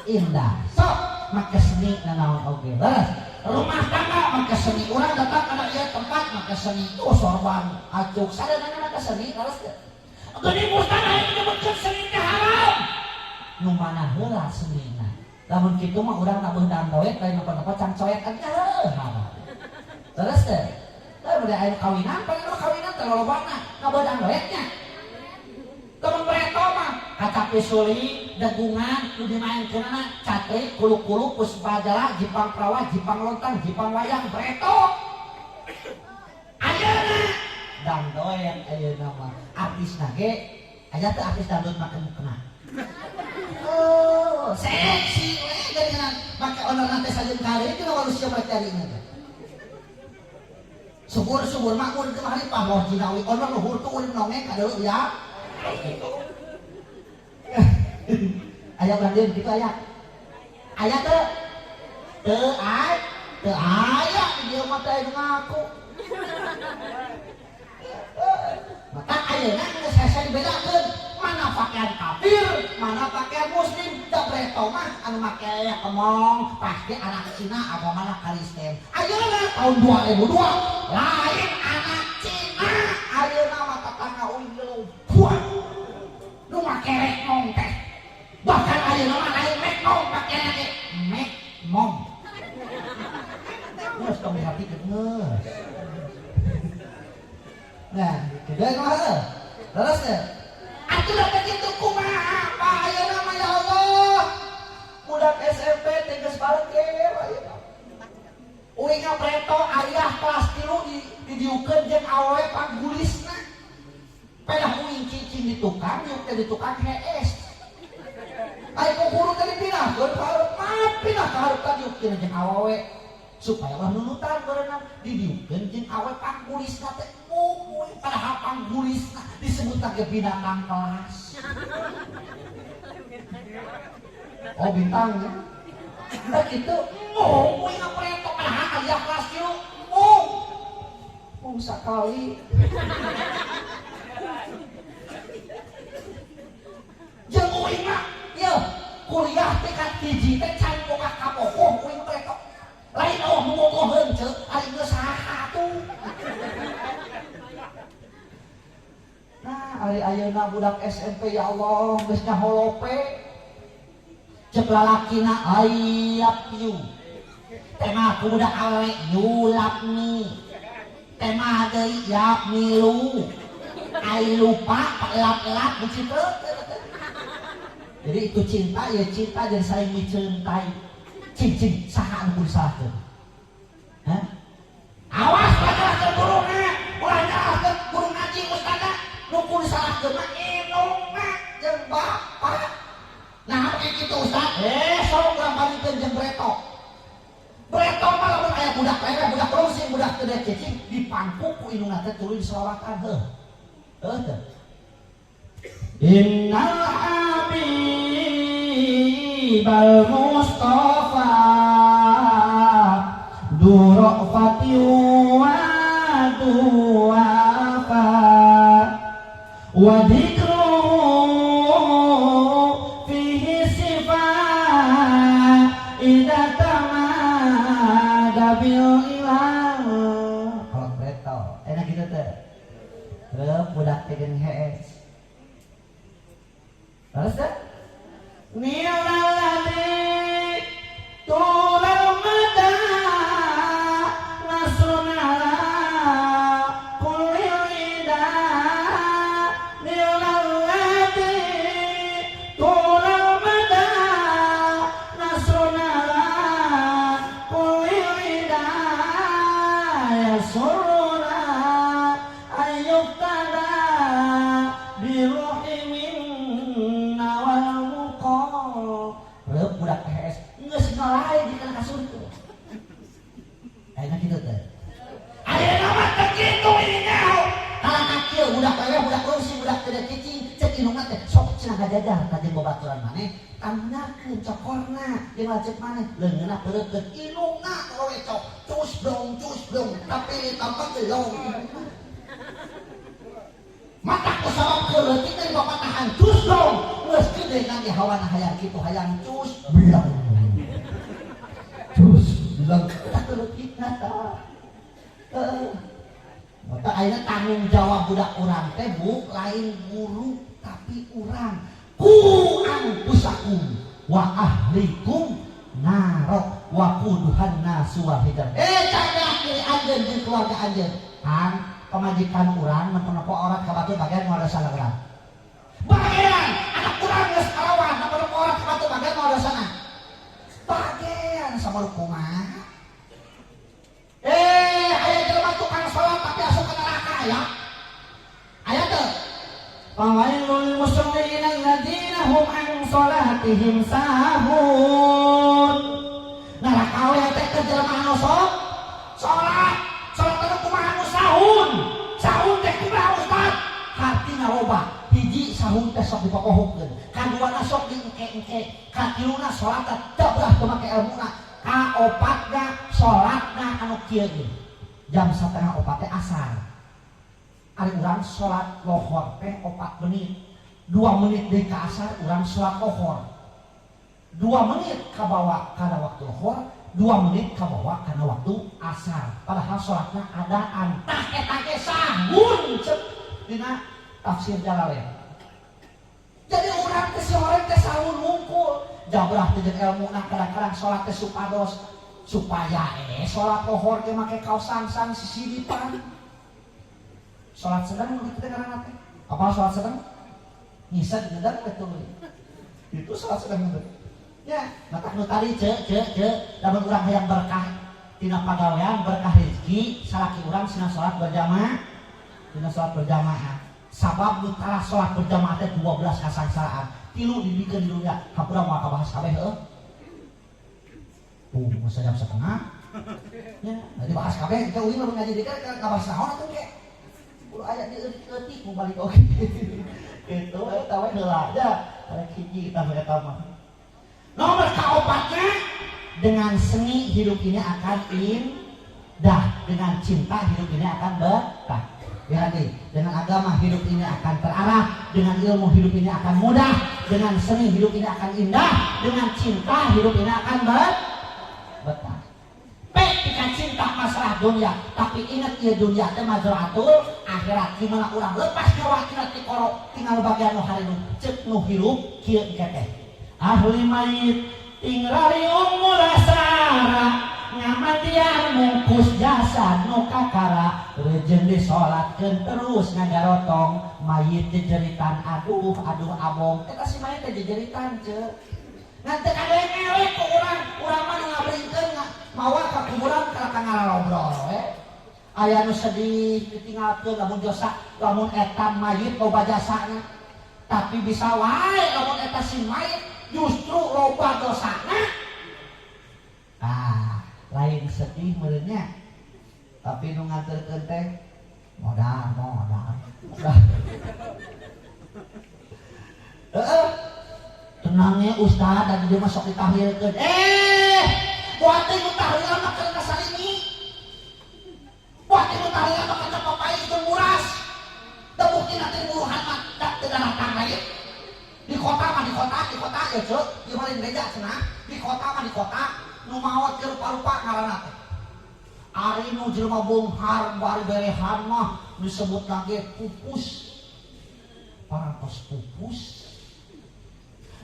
indah. Sok make seni nanaon oge. Leres. Rumah tangga make seni, urang datang kana ieu tempat make seni. Tuh sorban acuk sadayana make seni leres teu? Geuning mustana aya menyebutkeun seni teh haram. Nu mana heula senina. Lamun kitu mah urang nabuh dandoet lain napa-napa cangcoet aja heuh haram. Leres teu? Lamun aya kawinan, paling kawinan teh lolobana nabuh dandoetnya. Lamun preto mah kacapi suli, dagungan, nu dimaenkeunana catrik, kulu-kulu, puspa jala, jipang prawa, jipang lontang, jipang wayang, preto. Ayeuna dangdoen ayeuna mah artisna ge aya teu artis dangdut make mukena. Oh, Seksi we geuningan make honor nanti sajen kali itu manusia mereka jadinya teh. Subur-subur mah urang teh mah pah jinawi honor luhur tuh urang nongeng ka ya. Aya urang deui kitu aya. Aya teu? Teu aya. Teu aya di dieu mah teh ngaku. Maka ayeuna geus hese dibedakeun mana pakaian kafir, mana pakaian muslim. Da breto mah anu make kemong pasti anak Cina agamana Kristen. Ayeuna tahun 2002 lain anak Cina, ayeuna mah tetangga uing buah nu make rekmong teh. Bahkan ayeuna mah lain rekmong pakaianna ge mekmong. Geus tong dihatikeun geus. Nah, gitu deh kumaha? Leres teh? Atuh da kitu kumaha? Apa ayeuna mah ya Allah. Budak SMP teh geus parkir ayeuna. Uing preto ayah kelas 3 didiukeun jeung awewe panggulisna. Pedah uing cicing di tukang, diuk teh di tukang hees. Ai ku guru teh dipindahkeun ka hareup, mah pindah ka hareup ka diukkeun jeung awewe supaya ulah nunutan berenang didiukeun jeung awewe panggulisna teh. Padahal panggulisna disebut lagi binatang kelas. Oh bintangnya. Nah gitu, mau uing ngapreto padahal ayah kelas kieu. Oh, mau sakali. Jeung uing mah, ieu kuliah teh ka hiji teh can boga kabogoh uing preto. Lain oh bogoheun ceuk, ari geus saha tuh. Nah, ari ayeuna budak SMP ya Allah geus nyaholope. Ceuk lalakina I love you. Tema ku budak awewe you love me. Tema deui ya milu. Ai lupa lap-lap begitu. Jadi itu cinta ya cinta dan saling mencintai. Cing-cing saha anu kudu disalahkeun? Hah? Awas nyalahkeun guruna, ulah nyalahkeun guru ngaji ustadna. Nu kudu disalahkeun mah indungna jeung bapak. Nah, kayak gitu ustad. Sok urang bandingkeun jeung breto. Breto mah lamun aya budak lewe, budak rungsing, budak teu cicing dipangku ku indungna teh tuluy diselawatan heuh. Heuh teh. Innal habibal Mustafa durafati wa duwafa wa dzikruhu fihi sifat idza tamada bil ilah. Kalau breto enak gitu teh. Reup budak teh geuning hees. Terus teh? Nilalladzi tulal mada nasrun ala kullil ida. Nilalladzi tulal mada nasrun ala kullil ida. Yasuruna ayyuktada biruhi minna wal muqam. Reup budak hees geus ngalai di kana kasur teh. Ayeuna kitu teh. Ayeuna mah teu kitu ini nyaho. Kalangka kieu budak lewe, budak rungsing, budak teu cicing, ceuk indungna teh sok cenah ngajajar ka jeung babaturan maneh, tangnakeun cokorna jeung lanceuk maneh, leungeunna peureutkeun indungna wewe cok, cus blong, tapi tampak gelong. Mata ku sabab leutik teh bapak tahan cus blong, geus gede nang hawana hayang kitu hayang cus blong. Cus blong tak leutikna tah. Heeh. Maka ayeuna tanggung jawab budak urang teh bu lain guru tapi urang. Ku anfusakum wa ahlikum naro wa quduhan nasu wal hijar. Cagak diri anjeun jeung keluarga anjeun. Kang pamajikan urang nempo-nempo aurat ka batur bagian moal dosana urang. Bagian anak urang geus kalawan nempo-nempo aurat ka batur bagian moal dosana. Bagian sama kumaha? Aya jelema tukang salat tapi asup ka neraka aya. Aya teu? Fawailul musallin alladzina hum an sholatihim sahun. Neraka we teh keur jelema anu sok salat. Salat anu kumaha anu sahun. Sahun teh kumaha Ustaz? Hartina loba. Hiji sahun teh sok dipopohokeun. Kaduana sok diengke-engke. Katiluna salatna dabrah teu make elmuna. Kaopatna salatna anu kieu ge. Jam 3:30 teh asar. Ari urang salat lohor teh 4 menit. 2 menit deui ka asar urang salat lohor. 2 menit kabawa kana waktu lohor, 2 menit kabawa kana waktu asar. Padahal salatna adaan. Tah eta ge sahun cek dina tafsir Jalalain. Jadi urang teh sore teh sahun wungkul. Jabrah teh jeung elmuna kadang-kadang salat teh supados supaya salat lohor ge make kaos sangsang sisiripan. Salat sedang nu kitu teh ngaranna teh. Apa salat sedang? Ngised ngedang we tuluy. Itu salat sedang ngedang. Ya, matak nu tadi cek cek cek lamun urang hayang berkah tina pagawean, berkah rezeki, salaki urang sina salat berjamaah, dina salat berjamaah. Sabab nu kalah salat berjamaah teh 12 kasangsaraan. 3 dibikeun di dunia, hampura moal kabahas kabeh heuh. Tuh, masa jam setengah. Ya, dibahas kabeh teh uing lamun ngaji di kan kabahas naon atuh ke. Kudu aya di eutik mau balik oge. Gitu eta we heula nya. Arek hiji tah eta mah. Nomor kaopatnya, dengan seni hidup ini akan indah, dengan cinta hidup ini akan betah. Ya nih, dengan agama hidup ini akan terarah, dengan ilmu hidup ini akan mudah, dengan seni hidup ini akan indah, dengan cinta hidup ini akan betah. Ketika cinta masalah dunia, tapi ingat ya dunia teh mazraatul akhirat. Gimana urang lepas nyawa tina tikoro tinggal bagian nu hareudang cek nu hirup kieu engke teh. Ahli mayit tingrariung mulasara ngamandian mungkus jasad nu kakara rejeng disolatkeun terus ngagarotong mayit jejeritan aduh aduh abong. Eta si mayit teh jejeritan ceu. Ngan teu kadenge we ku urang, urang mah nu ngabringkeun mawa ka kuburan ka ngalobrol we. Aya nu sedih ditinggalkeun lamun dosa, lamun eta mayit loba jasana. Tapi bisa wae lamun eta si mayit justru loba dosana. Ah, lain sedih meureunnya. Tapi nu nganterkeun teh modal, modal. Modal. Heeh. Tenangnya ustaz, tadi dia masuk ditahlilkeun. Buat nu tahlilan mah keur salimi. Buat nu tahlilan mah keur papai jeung muras. Da buktina teh buruhan mah da teu datang lagi. Di kota mah di kota, di kota ya ceu, ieu mah lain gereja cenah. Di kota mah di kota nu maot keur rupa-rupa ngaranna teh. Ari nu jelema beunghar bari berehan mah disebut lagi pupus. Parantos pupus.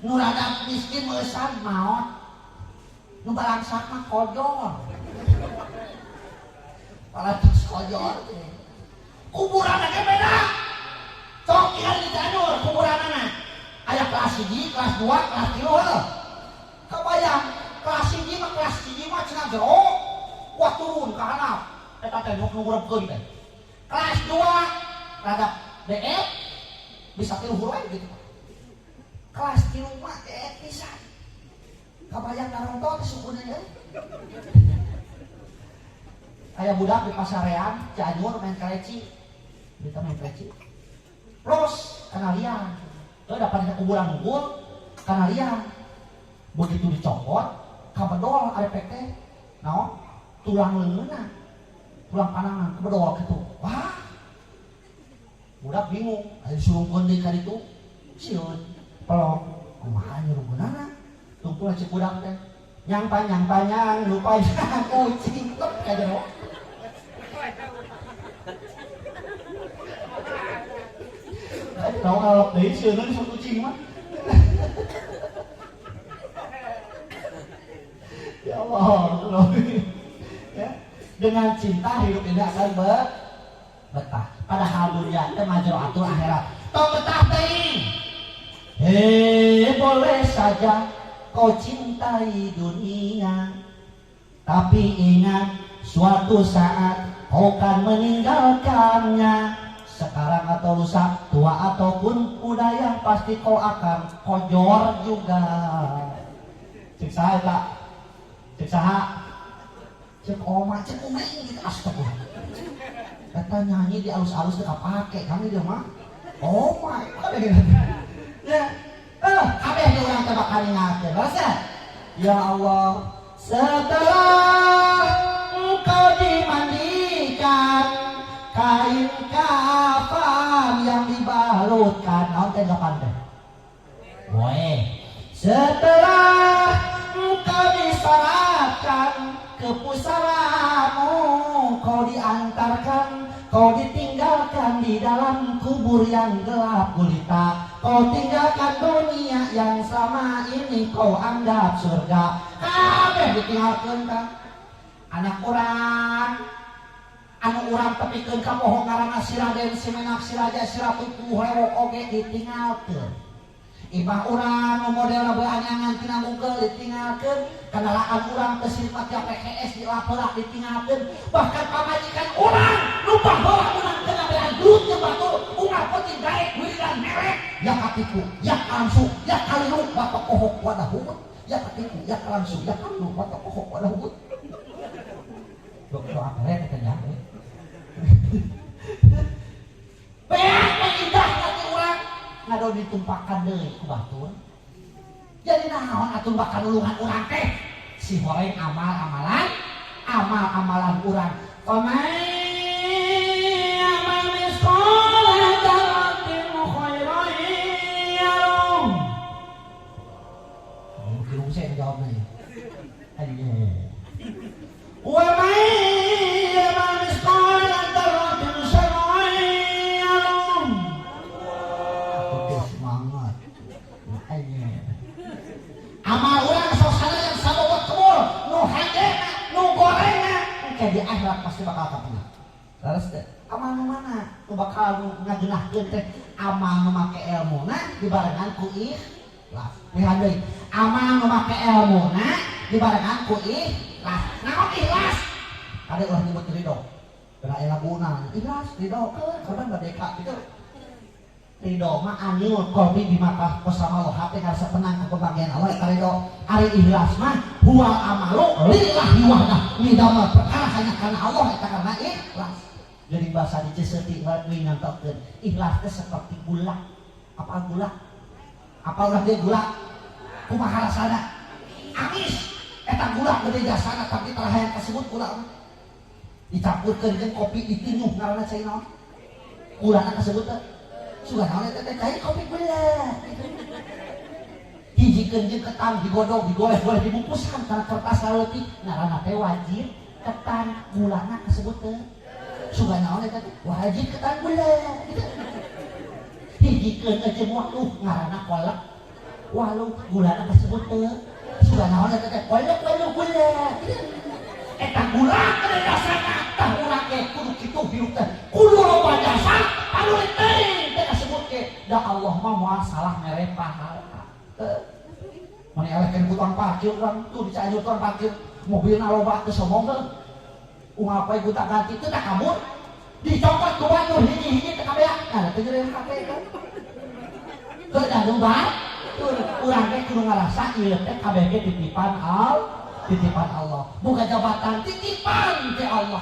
Nu rada miskin meusan maot. Nu balangsak mah kojor. Parantos kojor. Kuburan ge beda. Sok tinggal di Cianjur kuburanana. Aya kelas 1, kelas 2, kelas 3 heuh. Kabayang kelas 1 mah kelas 1 mah cenah jero. Wah turun ka handap. Eta teh nu ngurepkeun teh. Kelas 2 rada DE bisa tilu we gitu. Kelas 3 mah DE pisan. Kabayang naronton sukuna nya. Aya budak di pasarean Cianjur main kaleci. Kita main kaleci. Los kana liang. Teu dapat di kuburan unggul kana liang. Begitu dicopot kabedol arepek teh. Naon? Tulang leungeunna. Tulang panangan kabedol kitu. Wah. Budak bingung, aya disurungkeun deui ka ditu. Sieun. Pelok. Kumaha nyurungkeunana? Tungtung cek budak teh. Nyang panjang panjang lupa kucing lep ka jero. Tahu kalau deui sieun disebut kucing mah. Ya Allah, ya. Dengan cinta hidup ini akan betah. Padahal dunia teh majraatul akhirat. Tong betah teuing. Boleh saja kau cintai dunia, tapi ingat suatu saat kau kan meninggalkannya. Sekarang Sekarang atau lusa, tua ataupun muda, yang pasti kau akan kojor juga. Cek saha tak? Cek saha? Cek oma, cek umi gitu, astagfirullah. Kata nyanyi di alus-alus teu kapake kami dia mah. Oma, kabeh ya. Eh, kabeh di urang teh bakal ningalkeun. Rasa? Ya Allah, setelah engkau dimandikan, kain kafan yang dibalutkan, naon teh kapan teh? Boleh. Setelah engkau disolatkan ke pusaramu, kau diantarkan, kau ditinggalkan di dalam kubur yang gelap gulita. Kau tinggalkan dunia yang selama ini kau anggap surga. Kabeh ditinggalkeun ka anak urang anu urang tepikeun ka poho ngaranna si Raden, si Menak, si Raja, si Ratu, Rewok oge ditinggalkeun. Imah urang nu modelna beanyangan tina Google ditinggalkeun, kendaraan urang teu sifat PKS dilaporak ditinggalkeun, bahkan pamajikan urang nu baheula urang teu ngabean duit jeung batur unggal penting daek wiridan merek ya katipu ya langsung ya kaliru batok kohok wadah hubut ya katipu ya langsung ya kaliru batok kohok wadah hubut. Doa apa katanya? Beak indah nanti urang ngado ditumpakan deui ku batur. Jadi naon atuh bakal nulungan urang teh? Si horeng amal-amalan, amal-amalan urang. Faman ya'mal misqala dzarratin khairan yarah. Mungkin saya jawabnya ya. Ayo. Wa man ya'mal misqala dzarratin syarran yarah. Oke, semangat. Ayo. Amal urang sok yang sabobot kebul, nu hajena, nu gorengna, engke di akhirat pasti bakal kapenang. Leres teh. Amal nu mana? Nu bakal nu ngagenahkeun teh amal nu make elmuna dibarengan ku ikhlas. Lihat deui. Amal nu make elmuna dibarengan ku ikhlas. Naon ikhlas? Ada ulah nyebut ridho. Kena aya laguna, ikhlas ridho ke korban merdeka gitu. Ridho mah anil qalbi bima qasama Allah, hati ngarasa tenang ke pembagian Allah eta ridho. Ari ikhlas mah huwal amalu lillahi wahdah, midamel perkara hanya karena Allah eta karena ikhlas. Jadi bahasa di Ciseuteuti ngantokeun ikhlas teh seperti gula. Apa gula? Apa ulah dia gula? Kumaha rasana? Amis. Eta gula gede jasana tapi tara hayang kasebut gula mah. Dicampurkeun jeung kopi ditinyuh ngaranna cai naon? Gulana kasebut teh. Sugan naon eta teh cai kopi gula. Hijikeun jeung ketan digodog, digoleh-goleh dibungkuskan kana kertas leutik ngaranna teh wajib ketan gulana kasebut teh. Sugan naon eta teh wajib ketan gula gitu. Hijikeun jeung waluh ngaranna kolak waluh gulana kasebut teh. Sugan naon eta teh kolak waluh gula gitu. Eta gula gede jasana tah urang ge kudu kitu hirup teh kudu loba jasa anu teuing teh kasebut ge da Allah mah moal salah mere pahala. Mun elehkeun ku tukang parkir urang tuh di Cianjur tukang parkir mobilna loba teu sombong teh unggal poe gonta ganti teu tak kabur dicopot ku batur hiji-hiji teu kabeak nah teu nyeri hate kan teu da nu batur urang teh kudu ngarasa ieu teh kabeh ge titipan Allah, titipan Allah. Boga jabatan titipan ti Allah.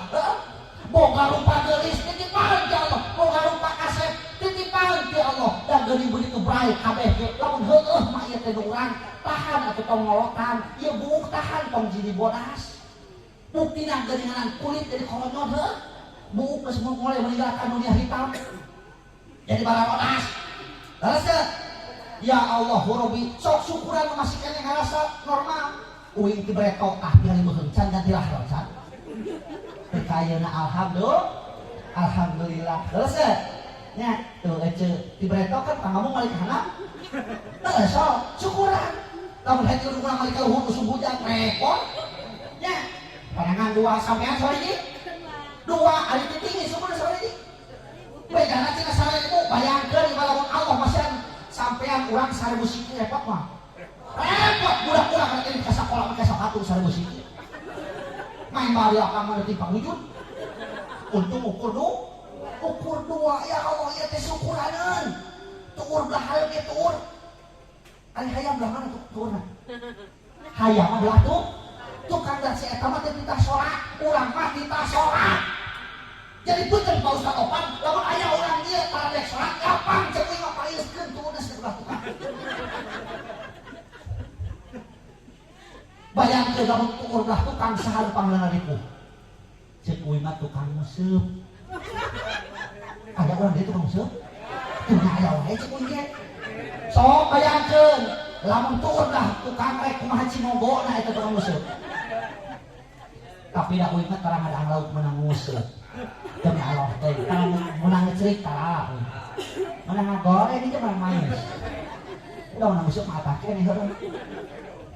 Boga rupa geulis titipan ti Allah. Boga rupa kasep titipan ti Allah. Dan geuning begitu brai kabeh ge lamun heueuh mah ieu teh nu urang tahan atuh tong ngolotan, ieu buuk tahan tong jadi bodas. Buktina geuninganan kulit jadi koronyot heuh. Buuk geus mulai meninggalkan dunia hitam. Jadi bararodas. Leres teu? Ya Allah, Rabbi, sok syukuran masih keneh ngarasa normal. Uing ti bretok tah tinggal beuheung can ganti lahir can. Teu alhamdulillah. Alhamdulillah. Terus ya? Nya, tuh ece ti bretok kan pangabung balik kana. Teu sok syukuran. Lamun hayang urang balik ka luhur usum hujan repot. Nya, panangan dua sampean sore dua ari tinggi syukur sore bejana cenah 1000 bayangkeun lamun Allah masih sampean urang 1000 siki repot mah. Repot budak-budak kan ini ke sekolah pakai sepatu 1000 siki. Main bali akan mengerti wujud. Untung ukur dua, ukur dua ya Allah. Syukuraneun. Tuur belah hareup ge tuur. Ari hayam belah mana tuh tuurna? Hayam mah belah tuh. Tukang dan si eta mah teu titah salat, urang mah titah salat. Jadi punten Pak Ustaz Opan, lamun aya urang dieu tara rek salat gampang cek uing mah paliuskeun tuurna sebelah tukang. Bayangkeun lamun tuur belah tukang saha nu pangleungan ripuh. Cek uing mah tukang nguseup. Aya urang dieu tukang nguseup? Teu aya wae cek uing ge. Sok bayangkeun lamun tuur belah tukang rek kumaha cimogona eta tukang nguseup. Tapi da uing mah tara ngadang lauk meunang nguseup. Demi Allah teh, tara meunang ngecerik tara. Meunang ngagoreng itu meunang manis. Udah meunang nguseup mah atake nih heueuh.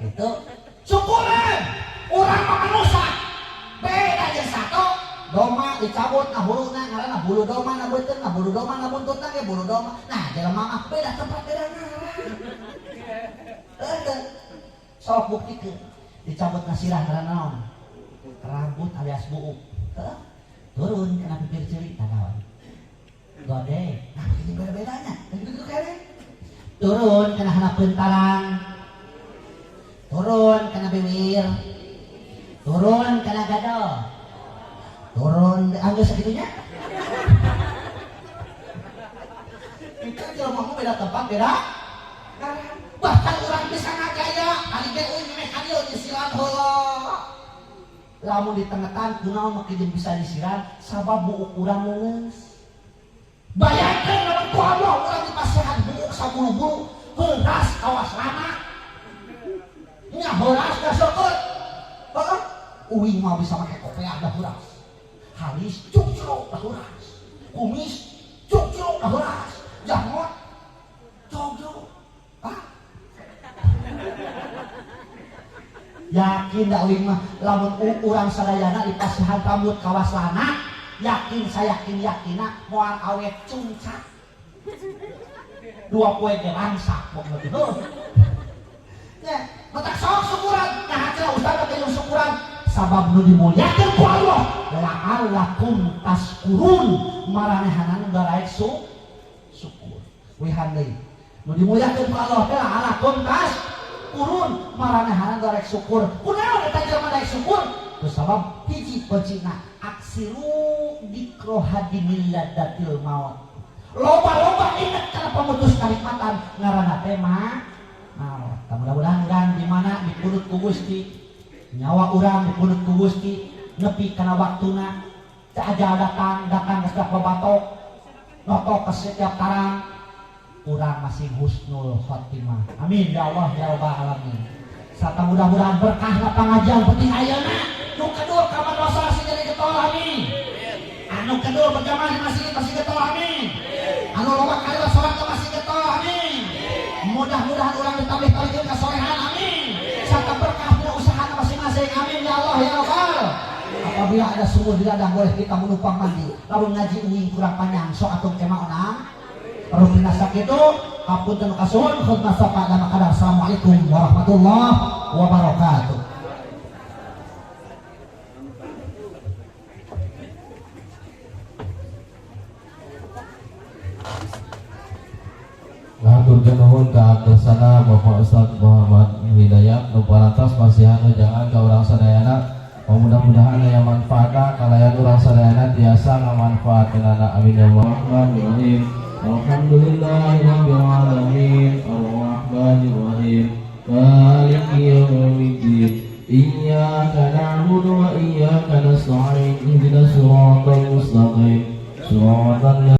Gitu. Syukuran urang mah manusia. Beda jeung sato. Doma dicabut na huluna ngaranna bulu doma na beuteung na bulu doma na buntutna ge bulu doma. Nah, jelema mah beda tempat beda ngaran. Heueuh. Sok buktikeun. Dicabut na sirah ngaranna naon? Rambut alias buuk. Heuh. Turun kena bibir ceuri naon? Gode. Nah, ini beda-bedanya. Begitu kene. Turun kena hanapeun tarang. Turun kena bibir. Turun kena gadol. Turun anggeus sagitunya. Itu jelema mah beda tempat beda. Bahkan urang bisa ngagaya, ari ge euy meh ka dieu nyisiran heula. Lamun ditengetan kunaon make jeung bisa disiran sabab buuk urang leuleus. Bayangkeun lamun ku Allah urang dipasihan buuk sabulu-bulu heuras kawas lama. Nya heuras da seukeut. Heeh. Uing mah bisa make kopeah da heuras. Halis cukcruk da heuras. Kumis cukcruk da heuras. Jangot cukcruk. Ah. Yakin da uing mah lamun urang sadayana dipasihan rambut kawas lana, yakin saya yakin yakina moal awet cuncak. Dua poe ge rangsak pokna teh. Heuh. Nya, matak sok syukuran. Nah, cenah ustaz teh syukuran sabab nu dimuliakeun ku Allah la'allakum taskurun maranehanana garaek syukur. Wihan deui. Nu dimuliakeun ku Allah teh la'allakum taskurun maranehanana garaek syukur. Kunaon eta jelema daek syukur? Ku sabab hiji kuncina aksiru dikro hadimilladatil maut. Loba-loba inget kana pemutus kanikmatan ngaranna teh mah maut. Mudah-mudahan urang di mana dipundhut ku Gusti, nyawa urang dipundhut ku Gusti nepi kana waktuna teu ajal datang, datang ke setiap babatok, notok ke setiap tarang, urang masih husnul khotimah. Amin ya Allah ya rabbal alamin. Sarta mudah-mudahan berkahna pangajian penting ayeuna nu kedua ka madrasah masih jadi getol amin. Anu kedua berjamaah di masjid masih getol amin. Anu loba kali salat masih getol amin. Mudah-mudahan urang ditambih talikeun kasolehan amin. Serta berkah dina usaha masing-masing amin ya Allah ya rabbal. Apabila ada sumur di ladang boleh kita menumpang mandi. Lamun ngaji uing kurang panjang sok atuh kema onang. Rutina sakitu hapunten kasuhun khidmat sapa lama kadar. Assalamualaikum warahmatullahi wabarakatuh. Hatur nuhun ka atasana Bapak Ustaz Muhammad Hidayat nu parantos masihan jangan ka urang sadayana. Mudah-mudahan aya manfaatna kalayan urang sadayana tiasa ngamanfaatkeunana amin ya Rahmanir Rahim. Alhamdulillahirabbil alamin arrahmanir rahim maliki yaumiddin iyyaka na'budu wa iyyaka nasta'in ihdinas siratal mustaqim siratal